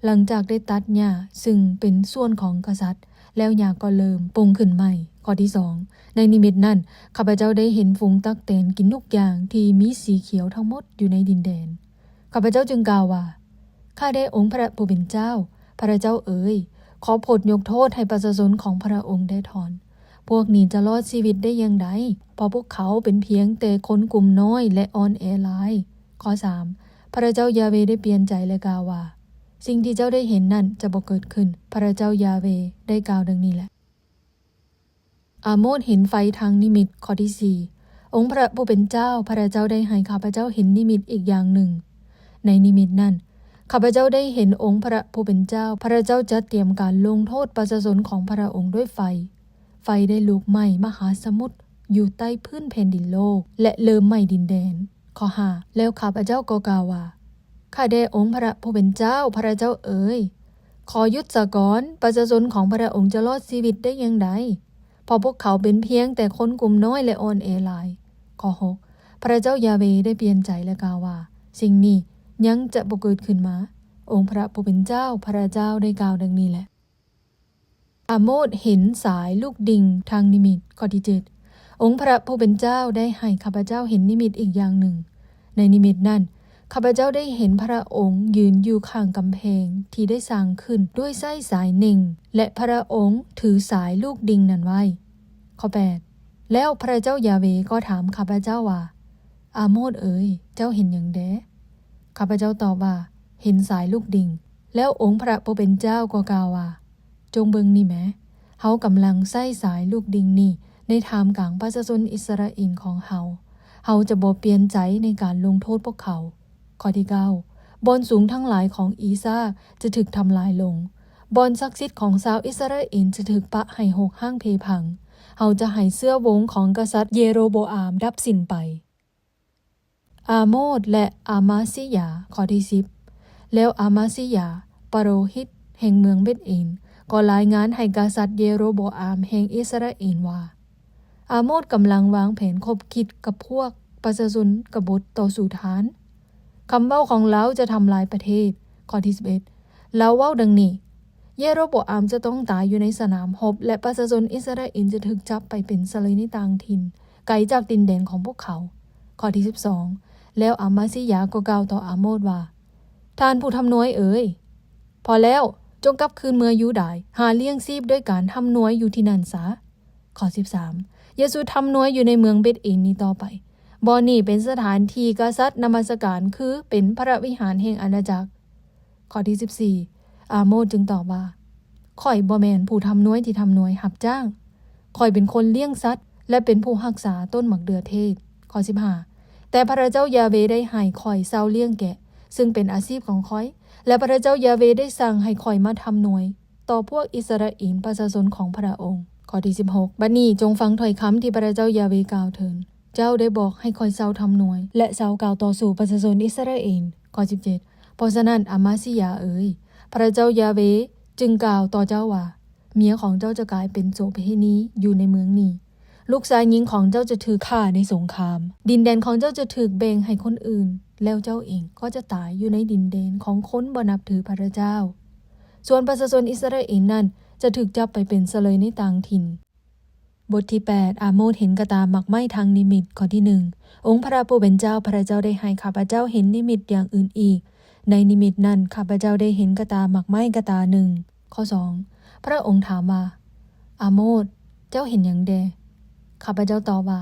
ຫຼັງຈາກໄດ້ຕັດຫຍ້າເຊິ່ງເປັນສ່ວນຂອງກະສັດ ແລ້ວຫຍ້າກໍເລີ່ມປົ່ງຂຶ້ນໃໝ່. ຂໍ້ທີສອງ, ໃນນິມິດນັ້ນ ຂ້າພະເຈົ້າໄດ້ເຫັນຝູງຕັກແຕນກິນທຸກຢ່າງທີ່ມີສີຂຽວທັງໝົດຢູ່ໃນດິນແດນ. ຂ້າພະເຈົ້າຈຶ່ງກ່າວວ່າ, ຂ້າແດ່ອົງພະຜູ້ເປັນເຈົ້າ, ພະເຈົ້າເອີຍ, ຂໍໂປດຍົກໂທດໃຫ້ປະຊາຊົນຂອງພະອົງແດ່ທ່ອນ. ພວກນີ້ຈະລອດຊີວິດໄດ້ຢ່າງໃດ? ເພາະພວກເຂົາເປັນພຽງແຕ່ຄົນກຸ່ມນ້ອຍ ແລະ ອ່ອນແອຫຼາຍ. ຂໍ້ສາມ, ພະເຈົ້າຢາເວໄດ້ປ່ຽນໃຈ ແລະ ກ່າວວ່າ, ສິ່ງທີ່ເຈົ້າໄດ້ເຫັນນັ້ນຈະບໍ່ເກີດຂຶ້ນ. ພະເຈົ້າຢາເວໄດ້ກ່າວດັ່ງນີ້ແຫຼະ. ອາໂມດເຫັນໄຟທາງນິມິດ. ຂໍ້ທີສີ່, ອົງພະຜູ້ເປັນເຈົ້າ, ພະເຈົ້າໄດ້ໃຫ້ຂ້າພະເຈົ້າເຫັນນິມິດອີກຢ່າງໜຶ່ງ. ໃນນິມິດນັ້ນ, ຂ້າພະເຈົ້າໄດ້ເຫັນອົງພະຜູ້ເປັນເຈົ້າ, ພະເຈົ້າຈັດຕຽມການລົງໂທດປະຊາຊົນຂອງພະອົງດ້ວຍໄຟ. ໄຟໄດ້ລຸກໄໝ້ມະຫາສະໝຸດຢູ່ໃຕ້ພື້ນແຜ່ນດິນໂລກ ແລະ ເລີ່ມໄໝ້ດິນແດນ. ຂໍ້ຫ້າ, ແລ້ວຂ້າພະເຈົ້າກໍກ່າວວ່າ, ຂ້າແດ່ອົງພະຜູ້ເປັນເຈົ້າ, ພະເຈົ້າເອີຍ, ຂໍຢຸດສາກ່ອນ, ປະຊາຊົນຂອງພະອົງຈະລອດຊີວິດໄດ້ຢ່າງໃດ? ເພາະພວກເຂົາເປັນພຽງແຕ່ຄົນກຸ່ມນ້ອຍ ແລະ ອ່ອນແອຫຼາຍ. ຂໍ້ຫົກ, ພະເຈົ້າຢາເວໄດ້ປ່ຽນໃຈ ແລະ ກ່າວວ່າ, ສິ່ງນີ້ຍັງຈະບໍ່ເກີດຂຶ້ນມາ. ອົງພະຜູ້ເປັນເຈົ້າ, ພະເຈົ້າໄດ້ກ່າວດັ່ງນີ້ແຫຼະ. ອາໂມດເຫັນສາຍລູກດິ່ງທາງນິມິດ. ຂໍ້ທີເຈັດ, ອົງພະຜູ້ເປັນເຈົ້າໄດ້ໃຫ້ຂ້າພະເຈົ້າເຫັນນິມິດອີກຢ່າງໜຶ່ງ. ໃນນິມິດນັ້ນ, ຂ້າພະເຈົ້າໄດ້ເຫັນພະອົງຢືນຢູ່ຂ້າງກຳແພງທີ່ໄດ້ສ້າງຂຶ້ນດ້ວຍໄຊ້ສາຍເນັ່ງ ແລະ ພະອົງຖືສາຍລູກດິ່ງນັ້ນໄວ້. ຂໍ້ແປດ, ແລ້ວພະເຈົ້າຢາເວກໍຖາມຂ້າພະເຈົ້າວ່າ, ອາໂມດເອີຍ, ເຈົ້າເຫັນຫຍັງແດ່? ຂ້າພະເຈົ້າຕອບວ່າ, ເຫັນສາຍລູກດິ່ງ. ແລ້ວອົງພະຜູ້ເປັນເຈົ້າກໍກ່າວວ່າ, ຈົ່ງເບິ່ງນີ້ແມ, ເຮົາກຳລັງໃຊ້ສາຍລູກດິ່ງນີ້ໃນທ່າມກາງປະຊາຊົນອິດສະຣາເອນຂອງເຮົາ. ເຮົາຈະບໍ່ປ່ຽນໃຈໃນການລົງໂທດພວກເຂົາ. ຂໍ້ທີເກົ້າ, ບ່ອນສູງທັງຫຼາຍຂອງອີຊາກຈະຖືກທຳລາຍລົງ. ບ່ອນສັກສິດຂອງຊາວອິດສະຣາເອນຈະຖືກປະໃຫ້ຮົກຮ້າງເພພັງ. ເຮົາຈະໃຫ້ເຊື້ອວົງຂອງກະສັດເຢໂຣໂບອາມດັບສິ້ນໄປ. ອາໂມດ ແລະ ອາມາຊີຢາ. ຂໍ້ທີສິບ, ແລ້ວອາມາຊີຢາ ປະໂລຫິດແຫ່ງເມືອງເບັດເອນ ກໍລາຍງານໃຫ້ກະສັດເຢໂຣໂບອາມແຫ່ງອິດສະຣາເອນວ່າ, ອາໂມດກຳລັງວາງແຜນຄົບຄິດກັບພວກປະຊາຊົນກະບົດຕໍ່ສູ້ທ່ານ. ຄຳເວົ້າຂອງລາວຈະທຳລາຍປະເທດ. ຂໍ້ທີສິບເອັດ, ລາວເວົ້າດັ່ງນີ້, ເຢໂຣໂບອາມຈະຕ້ອງຕາຍຢູ່ໃນສະໜາມຮົບ ແລະ ປະຊາຊົນອິດສະຣາເອນຈະຖືກຈັບໄປເປັນສະເລີຍໃນຕ່າງຖິ່ນ ໄກຈາກດິນແດນຂອງພວກເຂົາ. ຂໍ້ທີສິບສອງ, ແລ້ວອາມາຊີຢາກໍກ່າວຕໍ່ອາໂມດວ່າ, ທ່ານຜູ້ທຳນວຍເອີຍ, ພໍແລ້ວ, ຈົ່ງກັບຄືນເມືອຢູດາຍ, ຫາລ້ຽງຊີບດ້ວຍການທຳນວຍຢູ່ທີ່ນັ້ນສາ. ຂໍ້ສິບສາມ, ຢ່າສູ່ທຳນວຍຢູ່ໃນເມືອງເບັດເອນນີ້ຕໍ່ໄປ. ບ່ອນນີ້ເປັນສະຖານທີ່ກະສັດນະມັດສະການ, ຄືເປັນພະວິຫານແຫ່ງອານາຈັກ. ຂໍ້ທີສິບສີ່, ອາໂມດຈຶ່ງຕອບວ່າ, ຂ້ອຍບໍ່ແມ່ນຜູ້ທຳນວຍທີ່ທຳນວຍຮັບຈ້າງ. ຂ້ອຍເປັນຄົນລ້ຽງສັດ ແລະ ເປັນຜູ້ຮັກສາຕົ້ນໝາກເດືອເທດ. ຂໍ້ສິບຫ້າ, ແຕ່ພະເຈົ້າຢາເວໄດ້ໃຫ້ຂ້ອຍເຊົ່າລ້ຽງແກະ, ເຊິ່ງເປັນອາຊີບຂອງຂ້ອຍ, ແລະ ພະເຈົ້າຢາເວໄດ້ສັ່ງໃຫ້ຂ້ອຍມາທຳນວຍຕໍ່ພວກອິດສະຣາເອນ, ປະຊາຊົນຂອງພະອົງ. ຂໍ້ທີສິບຫົກ, ບັດນີ້ຈົ່ງຟັງຖ້ອຍຄຳທີ່ພະເຈົ້າຢາເວກ່າວເຖິງ. ເຈົ້າໄດ້ບອກໃຫ້ຂ້ອຍເຊົາທຳນວຍ ແລະ ເຊົາກ່າວຕໍ່ສູ້ປະຊາຊົນອິດສະຣາເອນ. ຂໍ້ສິບເຈັດ, ເພາະສະນັ້ນ, ອາມາຊີຢາເອີຍ, ພະເຈົ້າຢາເວຈຶ່ງກ່າວຕໍ່ເຈົ້າວ່າ, ເມຍຂອງເຈົ້າຈະກາຍເປັນໂສເພນີຢູ່ໃນເມືອງນີ້. ລູກຊາຍຍິງຂອງເຈົ້າຈະຖືກຂ້າໃນສົງຄາມ. ດິນແດນຂອງເຈົ້າຈະຖືກແບ່ງໃຫ້ຄົນອື່ນ, ແລ້ວເຈົ້າເອງກໍຈະຕາຍຢູ່ໃນດິນແດນຂອງຄົນບໍ່ນັບຖືພະເຈົ້າ. ສ່ວນປະຊາຊົນອິດສະຣາເອນນັ້ນຈະຖືກຈັບໄປເປັນສະເລີຍໃນຕ່າງຖິ່ນ. ບົດທີແປດ, ອາໂມດເຫັນກະຕ່າໝາກໄມ້ທາງນິມິດ. ຂໍ້ທີໜຶ່ງ, ອົງພະຜູ້ເປັນເຈົ້າ, ພະເຈົ້າໄດ້ໃຫ້ຂ້າພະເຈົ້າເຫັນນິມິດຢ່າງອື່ນອີກ. ໃນນິມິດນັ້ນ, ຂ້າພະເຈົ້າໄດ້ເຫັນກະຕ່າໝາກໄມ້ກະຕ່າໜຶ່ງ. ຂໍ້ສອງ, ພະອົງຖາມວ່າ, ອາໂມດ, ເຈົ້າເຫັນຫຍັງແດ່? ຂ້າພະເຈົ້າຕອບວ່າ,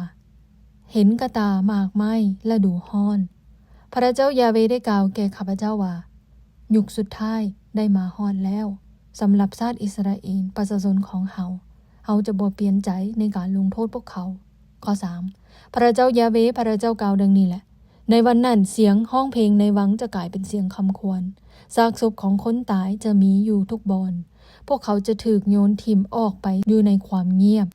ເຫັນກະຕ່າໝາກໄມ້ລະດູຮ້ອນ. ພະເຈົ້າຢາເວໄດ້ກ່າວແກ່ຂ້າພະເຈົ້າວ່າ, ຍຸກສຸດທ້າຍໄດ້ມາຮອດແລ້ວ. ສຳລັບຊາດອິດສະຣາເອນ, ປະຊາຊົນຂອງເຮົາ, ເຮົາຈະບໍ່ປ່ຽນໃຈໃນການລົງໂທດພວກເຂົາ. ຂໍ້ສາມ, ພະເຈົ້າຢາເວ, ພະເຈົ້າກ່າວດັ່ງນີ້ແຫຼະ, ໃນວັນນັ້ນ, ສຽງຮ້ອງເພງໃນວັງຈະກາຍເປັນສຽງຄຳຄວນ. ຊາກສົບຂອງຄົນຕາຍຈະມີຢູ່ທຸກບ່ອນ. ພວກເຂົາຈະຖືກໂຍນຖິ້ມອອກໄປຢູ່ໃນຄວາມງຽບ.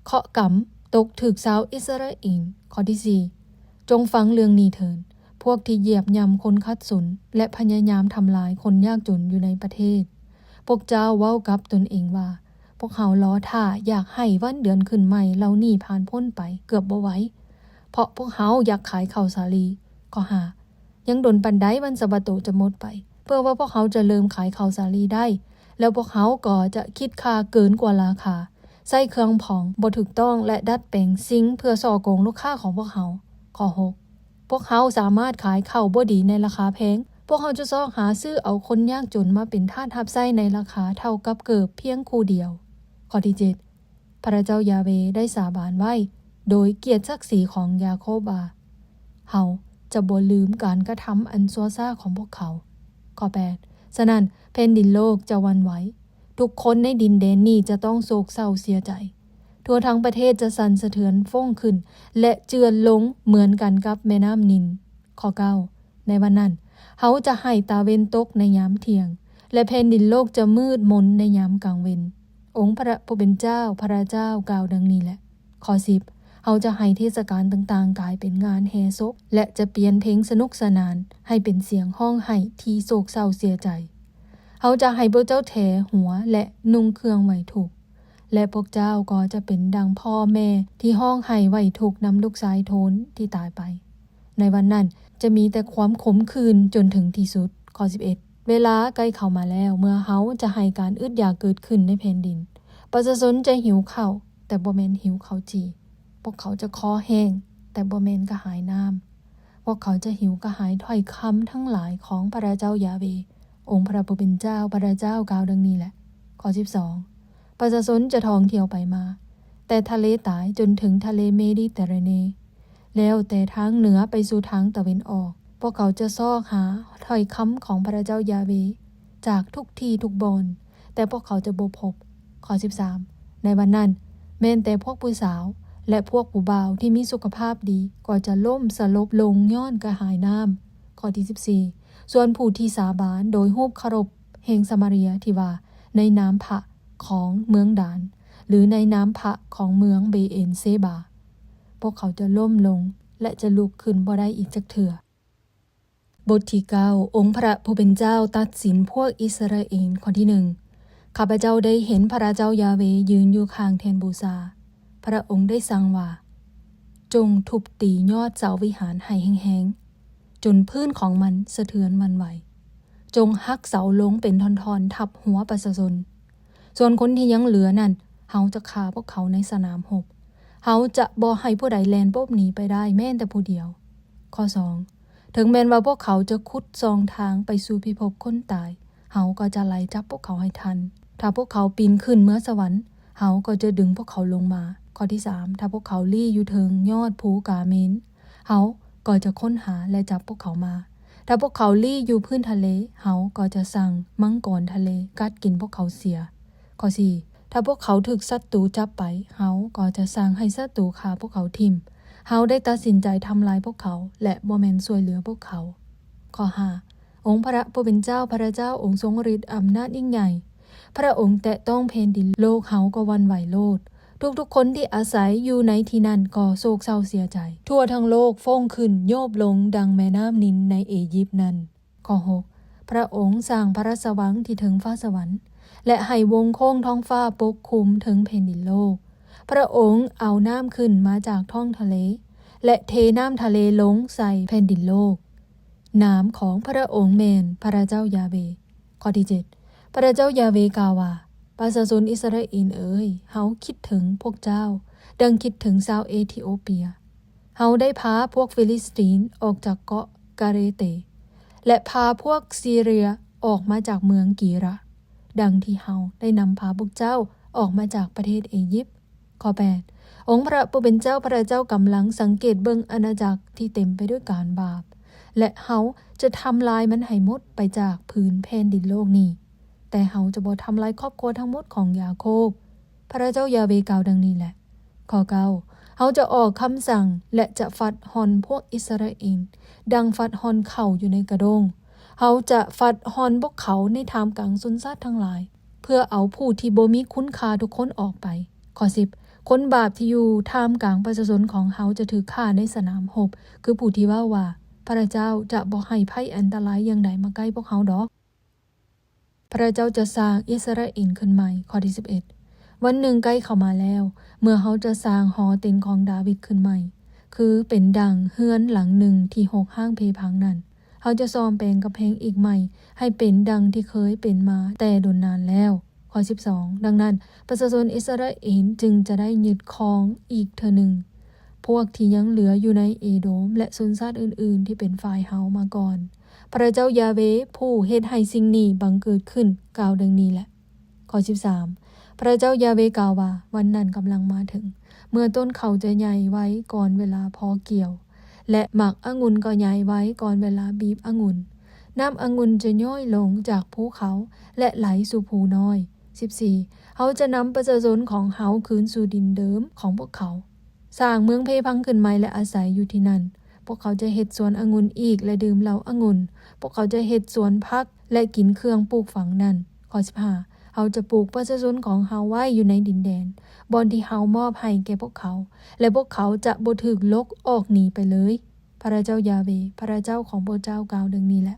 ເຄາະກຳຕົກຖືກຊາວອິດສະຣາເອນ. ຂໍ້ທີສີ່, ຈົ່ງຟັງເລື່ອງນີ້ເທີ້ນ, ພວກທີ່ຢຽບຫຍ້ຳຄົນຂັດສົນ ແລະ ພະຍາຍາມທຳລາຍຄົນຍາກຈົນຢູ່ໃນປະເທດ. ພວກເຈົ້າເວົ້າກັບຕົນເອງວ່າ, ພວກເຮົາລໍຖ້າຢາກໃຫ້ວັນເດືອນຂຶ້ນໃໝ່ເຫຼົ່ານີ້ຜ່ານພົ້ນໄປເກືອບບໍ່ໄຫວ, ເພາະພວກເຮົາຢາກຂາຍເຂົ້າສາລີ. ຂໍ້ຫ້າ, ຍັງດົນປານໃດວັນສະບາໂຕຈະໝົດໄປ? ເພື່ອວ່າພວກເຮົາຈະເລີ່ມຂາຍເຂົ້າສາລີໄດ້, ແລ້ວພວກເຮົາກໍຈະຄິດຄ່າເກີນກວ່າລາຄາ, ໃຊ້ເຄື່ອງພອງບໍ່ຖືກຕ້ອງ ແລະ ດັດແປງຊິງເພື່ອສໍ້ໂກງລູກຄ້າຂອງພວກເຮົາ. ຂໍ້ຫົກ ພວກເຮົາສາມາດຂາຍເຂົ້າບໍ່ດີໃນລາຄາແພງ. ພວກເຮົາຈະຊອກຫາຊື້ເອົາຄົນຍາກຈົນມາເປັນທາດຮັບໃຊ້ໃນລາຄາເທົ່າກັບເກີບພຽງຄູ່ດຽວ. ຂໍ້ທີເຈັດ ພະເຈົ້າຢາເວໄດ້ສາບານໄວ້ໂດຍກຽດສັກສີຂອງຢາໂຄບວ່າ, ເຮົາຈະບໍ່ລືມການກະທຳອັນຊົ່ວຊ້າຂອງພວກເຂົາ. ຂໍ້ແປດ ສະນັ້ນ ແຜ່ນດິນໂລກຈະຫວັ່ນໄຫວ. ທຸກຄົນໃນດິນແດນນີ້ຈະຕ້ອງໂສກເສົ້າເສຍໃຈ. ທົ່ວທັງປະເທດຈະສັ່ນສະເທືອນຟົ້ງຂຶ້ນ ແລະ ເຈື່ອນລົງເໝືອນກັນກັບແມ່ນ້ຳນິນ. ຂໍ້ເກົ້າ ໃນວັນນັ້ນ, ເຮົາຈະໃຫ້ຕາເວັນຕົກໃນຍາມທ່ຽງ, ແລະ ແຜ່ນດິນໂລກຈະມືດມົນໃນຍາມກາງເວັນ. ອົງພະຜູ້ເປັນເຈົ້າ, ພະເຈົ້າກ່າວດັ່ງນີ້ແຫຼະ. ຂໍ້ສິບ ເຮົາຈະໃຫ້ເທດສະການຕ່າງໆກາຍເປັນງານແຫ່ສົບ ແລະ ຈະປ່ຽນເພງສະໜຸກສະໜານໃຫ້ເປັນສຽງຮ້ອງໄຫ້ທີ່ໂສກເສົ້າເສຍໃຈ. ເຮົາຈະໃຫ້ພວກເຈົ້າແຖຫົວ ແລະ ນຸ່ງເຄື່ອງໄຫວ້ທຸກ, ແລະ ພວກເຈົ້າກໍຈະເປັນດັ່ງພໍ່ແມ່ທີ່ຮ້ອງໄຫ້ໄຫວ້ທຸກນຳລູກຊາຍໂທນທີ່ຕາຍໄປ. ໃນວັນນັ້ນຈະມີແຕ່ຄວາມຂົມຂື່ນຈົນເຖິງທີ່ສຸດ. ຂໍ້ສິບເອັດ ເວລາໃກ້ເຂົ້າມາແລ້ວ ເມື່ອເຮົາຈະໃຫ້ການອຶດຢາກເກີດຂຶ້ນໃນແຜ່ນດິນ. ປະຊາຊົນຈະຫິວເຂົ້າ, ແຕ່ບໍ່ແມ່ນຫິວເຂົ້າຈີ່. ພວກເຂົາຈະຄໍແຫ້ງ, ແຕ່ບໍ່ແມ່ນກະຫາຍນ້ຳ. ພວກເຂົາຈະຫິວກະຫາຍຖ້ອຍຄຳທັງຫຼາຍຂອງພະເຈົ້າຢາເວ. ອົງພະຜູ້ເປັນເຈົ້າ, ພະເຈົ້າກ່າວດັ່ງນີ້ແຫຼະ. ຂໍ້ສິບສອງ ປະຊາຊົນຈະທ່ອງທ່ຽວໄປມາ, ແຕ່ທະເລໃຕ້ຈົນເຖິງທະເລເມດີເຕເຣເນ, ແລ້ວແຕ່ທາງເໜືອໄປສູ່ທາງຕາເວັນອອກ. ພວກເຂົາຈະຊອກຫາຖ້ອຍຄຳຂອງພະເຈົ້າຢາເວຈາກທຸກທີ່ທຸກບ່ອນ, ແຕ່ພວກເຂົາຈະບໍ່ພົບ. ຂໍ້ສິບສາມ ໃນວັນນັ້ນ, ແມ່ນແຕ່ພວກຜູ້ສາວ ແລະ ພວກຜູ້ບ່າວທີ່ມີສຸຂະພາບດີກໍຈະລົ້ມສະຫຼົບລົງຍ້ອນກະຫາຍນ້ຳ. ຂໍ້ທີສິບສີ່ ສ່ວນຜູ້ທີ່ສາບານໂດຍຮູບເຄົາລົບແຫ່ງສະມາເຣຍທີ່ວ່າ, ໃນນາມພະຂອງເມືອງດານ ຫຼື ໃນນາມພະຂອງເມືອງເບເອນເຊບາ, ພວກເຂົາຈະລົ້ມລົງ ແລະ ຈະລຸກຂຶ້ນບໍ່ໄດ້ອີກຈັກເທື່ອ. ບົດທີເກົ້າ ອົງພະຜູ້ເປັນເຈົ້າຕັດສິນພວກອິດສະຣາເອນ. ຂໍ້ທີໜຶ່ງ ຂ້າພະເຈົ້າໄດ້ເຫັນພະເຈົ້າຢາເວຢືນຢູ່ຂ້າງແທ່ນບູຊາ. ພະອົງໄດ້ສັ່ງວ່າ, ຈົ່ງທຸບຕີຍອດເສົາວິຫານໃຫ້ແຮງໆ, ຈົນພື້ນຂອງມັນສະເທືອນຫວັ່ນໄຫວ. ຈົ່ງຫັກເສົາລົງເປັນທ່ອນໆທັບຫົວປະຊາຊົນ. ສ່ວນຄົນທີ່ຍັງເຫຼືອນັ້ນ, ເຮົາຈະຂ້າພວກເຂົາໃນສະໜາມຮົບ. ເຮົາຈະບໍ່ໃຫ້ຜູ້ໃດແລ່ນປົບໜີໄປໄດ້ແມ້ແຕ່ຜູ້ດຽວ. ຂໍ້ສອງ ເຖິງແມ່ນວ່າພວກເຂົາຈະຂຸດຊ່ອງທາງໄປສູ່ພິພົບຄົນຕາຍ, ເຮົາກໍຈະໄລ່ຈັບພວກເຂົາໃຫ້ທັນ. ຖ້າພວກເຂົາປີນຂຶ້ນເມືອສະຫວັນ, ເຮົາກໍຈະດຶງພວກເຂົາລົງມາ. ຂໍ້ທີສາມ ຖ້າພວກເຂົາລີ້ຢູ່ເທິງຍອດພູກາເມນ, ເຮົາກໍຈະຄົ້ນຫາ ແລະ ຈັບພວກເຂົາມາ. ຖ້າພວກເຂົາລີ້ຢູ່ພື້ນທະເລ, ເຮົາກໍຈະສັ່ງມັງກອນທະເລກັດກິນພວກເຂົາເສຍ. ຂໍ້ສີ່ ຖ້າພວກເຂົາຖືກສັດຕູຈັບໄປ, ເຮົາກໍຈະສັ່ງໃຫ້ສັດຕູຂ້າພວກເຂົາຖິ້ມ. ເຮົາໄດ້ຕັດສິນໃຈທຳລາຍພວກເຂົາ ແລະ ບໍ່ແມ່ນຊ່ວຍເຫຼືອພວກເຂົາ. ຂໍ້ຫ້າ ອົງພະຜູ້ເປັນເຈົ້າ, ພະເຈົ້າອົງຊົງລິດອຳນາດຍິ່ງໃຫຍ່, ພະອົງແຕະຕ້ອງແຜ່ນດິນໂລກ, ເຮົາກໍຫວັ່ນໄຫວໂລດ. ທຸກໆຄົນທີ່ອາໄສຢູ່ໃນທີ່ນັ້ນກໍໂສກເສົ້າເສຍໃຈ. ທົ່ວທັງໂລກຟົ້ງຂຶ້ນໂຍບລົງດັ່ງແມ່ນ້ຳນິນໃນເອຢິບນັ້ນ. ຂໍ້ຫົກ ພະອົງສ້າງພະລາຊະວັງທີ່ເທິງຟ້າສະຫວັນ ແລະ ໃຫ້ວົງໂຄ້ງທ້ອງຟ້າປົກຄຸມເທິງແຜ່ນດິນໂລກ. ພະອົງເອົານ້ຳຂຶ້ນມາຈາກທ້ອງທະເລ ແລະ ເທນ້ຳທະເລລົງໃສ່ແຜ່ນດິນໂລກ. ນາມຂອງພະອົງແມ່ນພະເຈົ້າຢາເວ. ຂໍ້ທີເຈັດ ພະເຈົ້າຢາເວກ່າວວ່າ, ປະຊາຊົນອິດສະຣາເອນເອີຍ, ເຮົາຄິດເຖິງພວກເຈົ້າ ດັ່ງຄິດເຖິງຊາວເອທິໂອເປຍ. ເຮົາໄດ້ພາພວກຟີລິສຕີນອອກຈາກເກາະກາເຣເຕ ແລະ ພາພວກຊີເຣຍອອກມາຈາກເມືອງກີຣະ, ດັ່ງທີ່ເຮົາໄດ້ນຳພາພວກເຈົ້າອອກມາຈາກປະເທດເອຢິບ. ຂໍ້ແປດ ອົງພະຜູ້ເປັນເຈົ້າພະເຈົ້າກຳລັງສັງເກດເບິ່ງອານາຈັກທີ່ເຕັມໄປດ້ວຍການບາບ, ແລະ ເຮົາຈະທຳລາຍມັນໃຫ້ໝົດໄປຈາກພື້ນແຜ່ນດິນໂລກນີ້, ແຕ່ເຮົາຈະບໍ່ທຳລາຍຄອບຄົວທັງໝົດຂອງຢາໂຄບ. ພະເຈົ້າຢາເວກ່າວດັ່ງນີ້ແຫຼະ. ຂໍ້ເກົ້າ ເຮົາຈະອອກຄຳສັ່ງ ແລະ ຈະຟັດຮ່ອນພວກອິດສະຣາເອນ ດັ່ງຟັດຮ່ອນເຂົ້າຢູ່ໃນກະດ້ງ. ເຮົາຈະຟັດຮ່ອນພວກເຂົາໃນທ່າມກາງຊົນຊາດທັງຫຼາຍ, ເພື່ອເອົາຜູ້ທີ່ບໍ່ມີຄຸນຄ່າທຸກຄົນອອກໄປ. ຂໍ້ສິບ ຄົນບາບທີ່ຢູ່ທ່າມກາງປະຊາຊົນຂອງເຮົາຈະຖືກຂ້າໃນສະໜາມຮົບ, ຄືຜູ້ທີ່ເວົ້າວ່າ, ພະເຈົ້າຈະບໍ່ໃຫ້ໄພອັນຕະລາຍຢ່າງໃດມາໃກ້ພວກເຮົາດອກ. ພະເຈົ້າຈະສ້າງອິດສະຣາເອນຂຶ້ນໃໝ່. ຂໍ້ທີສິບເອັດ ວັນໜຶ່ງໃກ້ເຂົ້າມາແລ້ວ, ເມື່ອເຮົາຈະສ້າງຫໍເຕັນຂອງດາວິດຂຶ້ນໃໝ່, ຄືເປັນດັ່ງເຮືອນຫຼັງໜຶ່ງທີ່ຮົກຮ້າງເພພັງນັ້ນ, ເຮົາຈະສ້ອມແປງກຳແພງອີກໃໝ່ ໃຫ້ເປັນດັ່ງທີ່ເຄີຍເປັນມາແຕ່ດົນນານແລ້ວ. ຂໍ້ສິບສອງ ດັ່ງນັ້ນ ປະຊາຊົນອິດສະຣາເອນຈຶ່ງຈະໄດ້ຍຶດຄອງອີກເທື່ອໜຶ່ງ ພວກທີ່ຍັງເຫຼືອຢູ່ໃນເອໂດມ ແລະ ຊົນຊາດອື່ນໆທີ່ເປັນຝ່າຍເຮົາມາກ່ອນ. ພະເຈົ້າຢາເວຜູ້ເຮັດໃຫ້ສິ່ງນີ້ບັງເກີດຂຶ້ນ ກ່າວດັ່ງນີ້ແຫຼະ. ຂໍ້ສິບສາມ ພະເຈົ້າຢາເວກ່າວວ່າ, ວັນນັ້ນກຳລັງມາເຖິງ ເມື່ອຕົ້ນເຂົ້າຈະໃຫຍ່ໄວກ່ອນເວລາເພາະກ່ຽວ ແລະ ໝາກອະງຸ່ນກໍໃຫຍ່ໄວກ່ອນເວລາບີບອະງຸ່ນ. ນ້ຳອະງຸ່ນຈະຍ້ອຍລົງຈາກພູເຂົາ ແລະ ໄຫຼສູ່ພູນ້ອຍ. ສິບສີ່ ເຮົາຈະນຳປະຊາຊົນຂອງເຮົາຄືນສູ່ດິນເດີມຂອງພວກເຂົາ. ສ້າງເມືອງເພພັງຂຶ້ນໃໝ່ ແລະ ອາໄສຢູ່ທີ່ນັ້ນ. ພວກເຂົາຈະເຮັດສວນອະງຸ່ນອີກ ແລະ ດື່ມເຫຼົ້າອະງຸ່ນ. ພວກເຂົາຈະເຮັດສວນຜັກ ແລະ ກິນເຄື່ອງປູກຝັງນັ້ນ. ຂໍ້ສິບຫ້າ ເຮົາຈະປູກປະຊາຊົນຂອງເຮົາໄວ້ຢູ່ໃນດິນແດນ ບ່ອນທີ່ເຮົາມອບໃຫ້ແກ່ພວກເຂົາ ແລະ ພວກເຂົາຈະບໍ່ຖືກລົກອອກໜີໄປເລີຍ. ພະເຈົ້າຢາເວ ພະເຈົ້າຂອງພວກເຈົ້າກ່າວດັ່ງນີ້ແຫຼະ.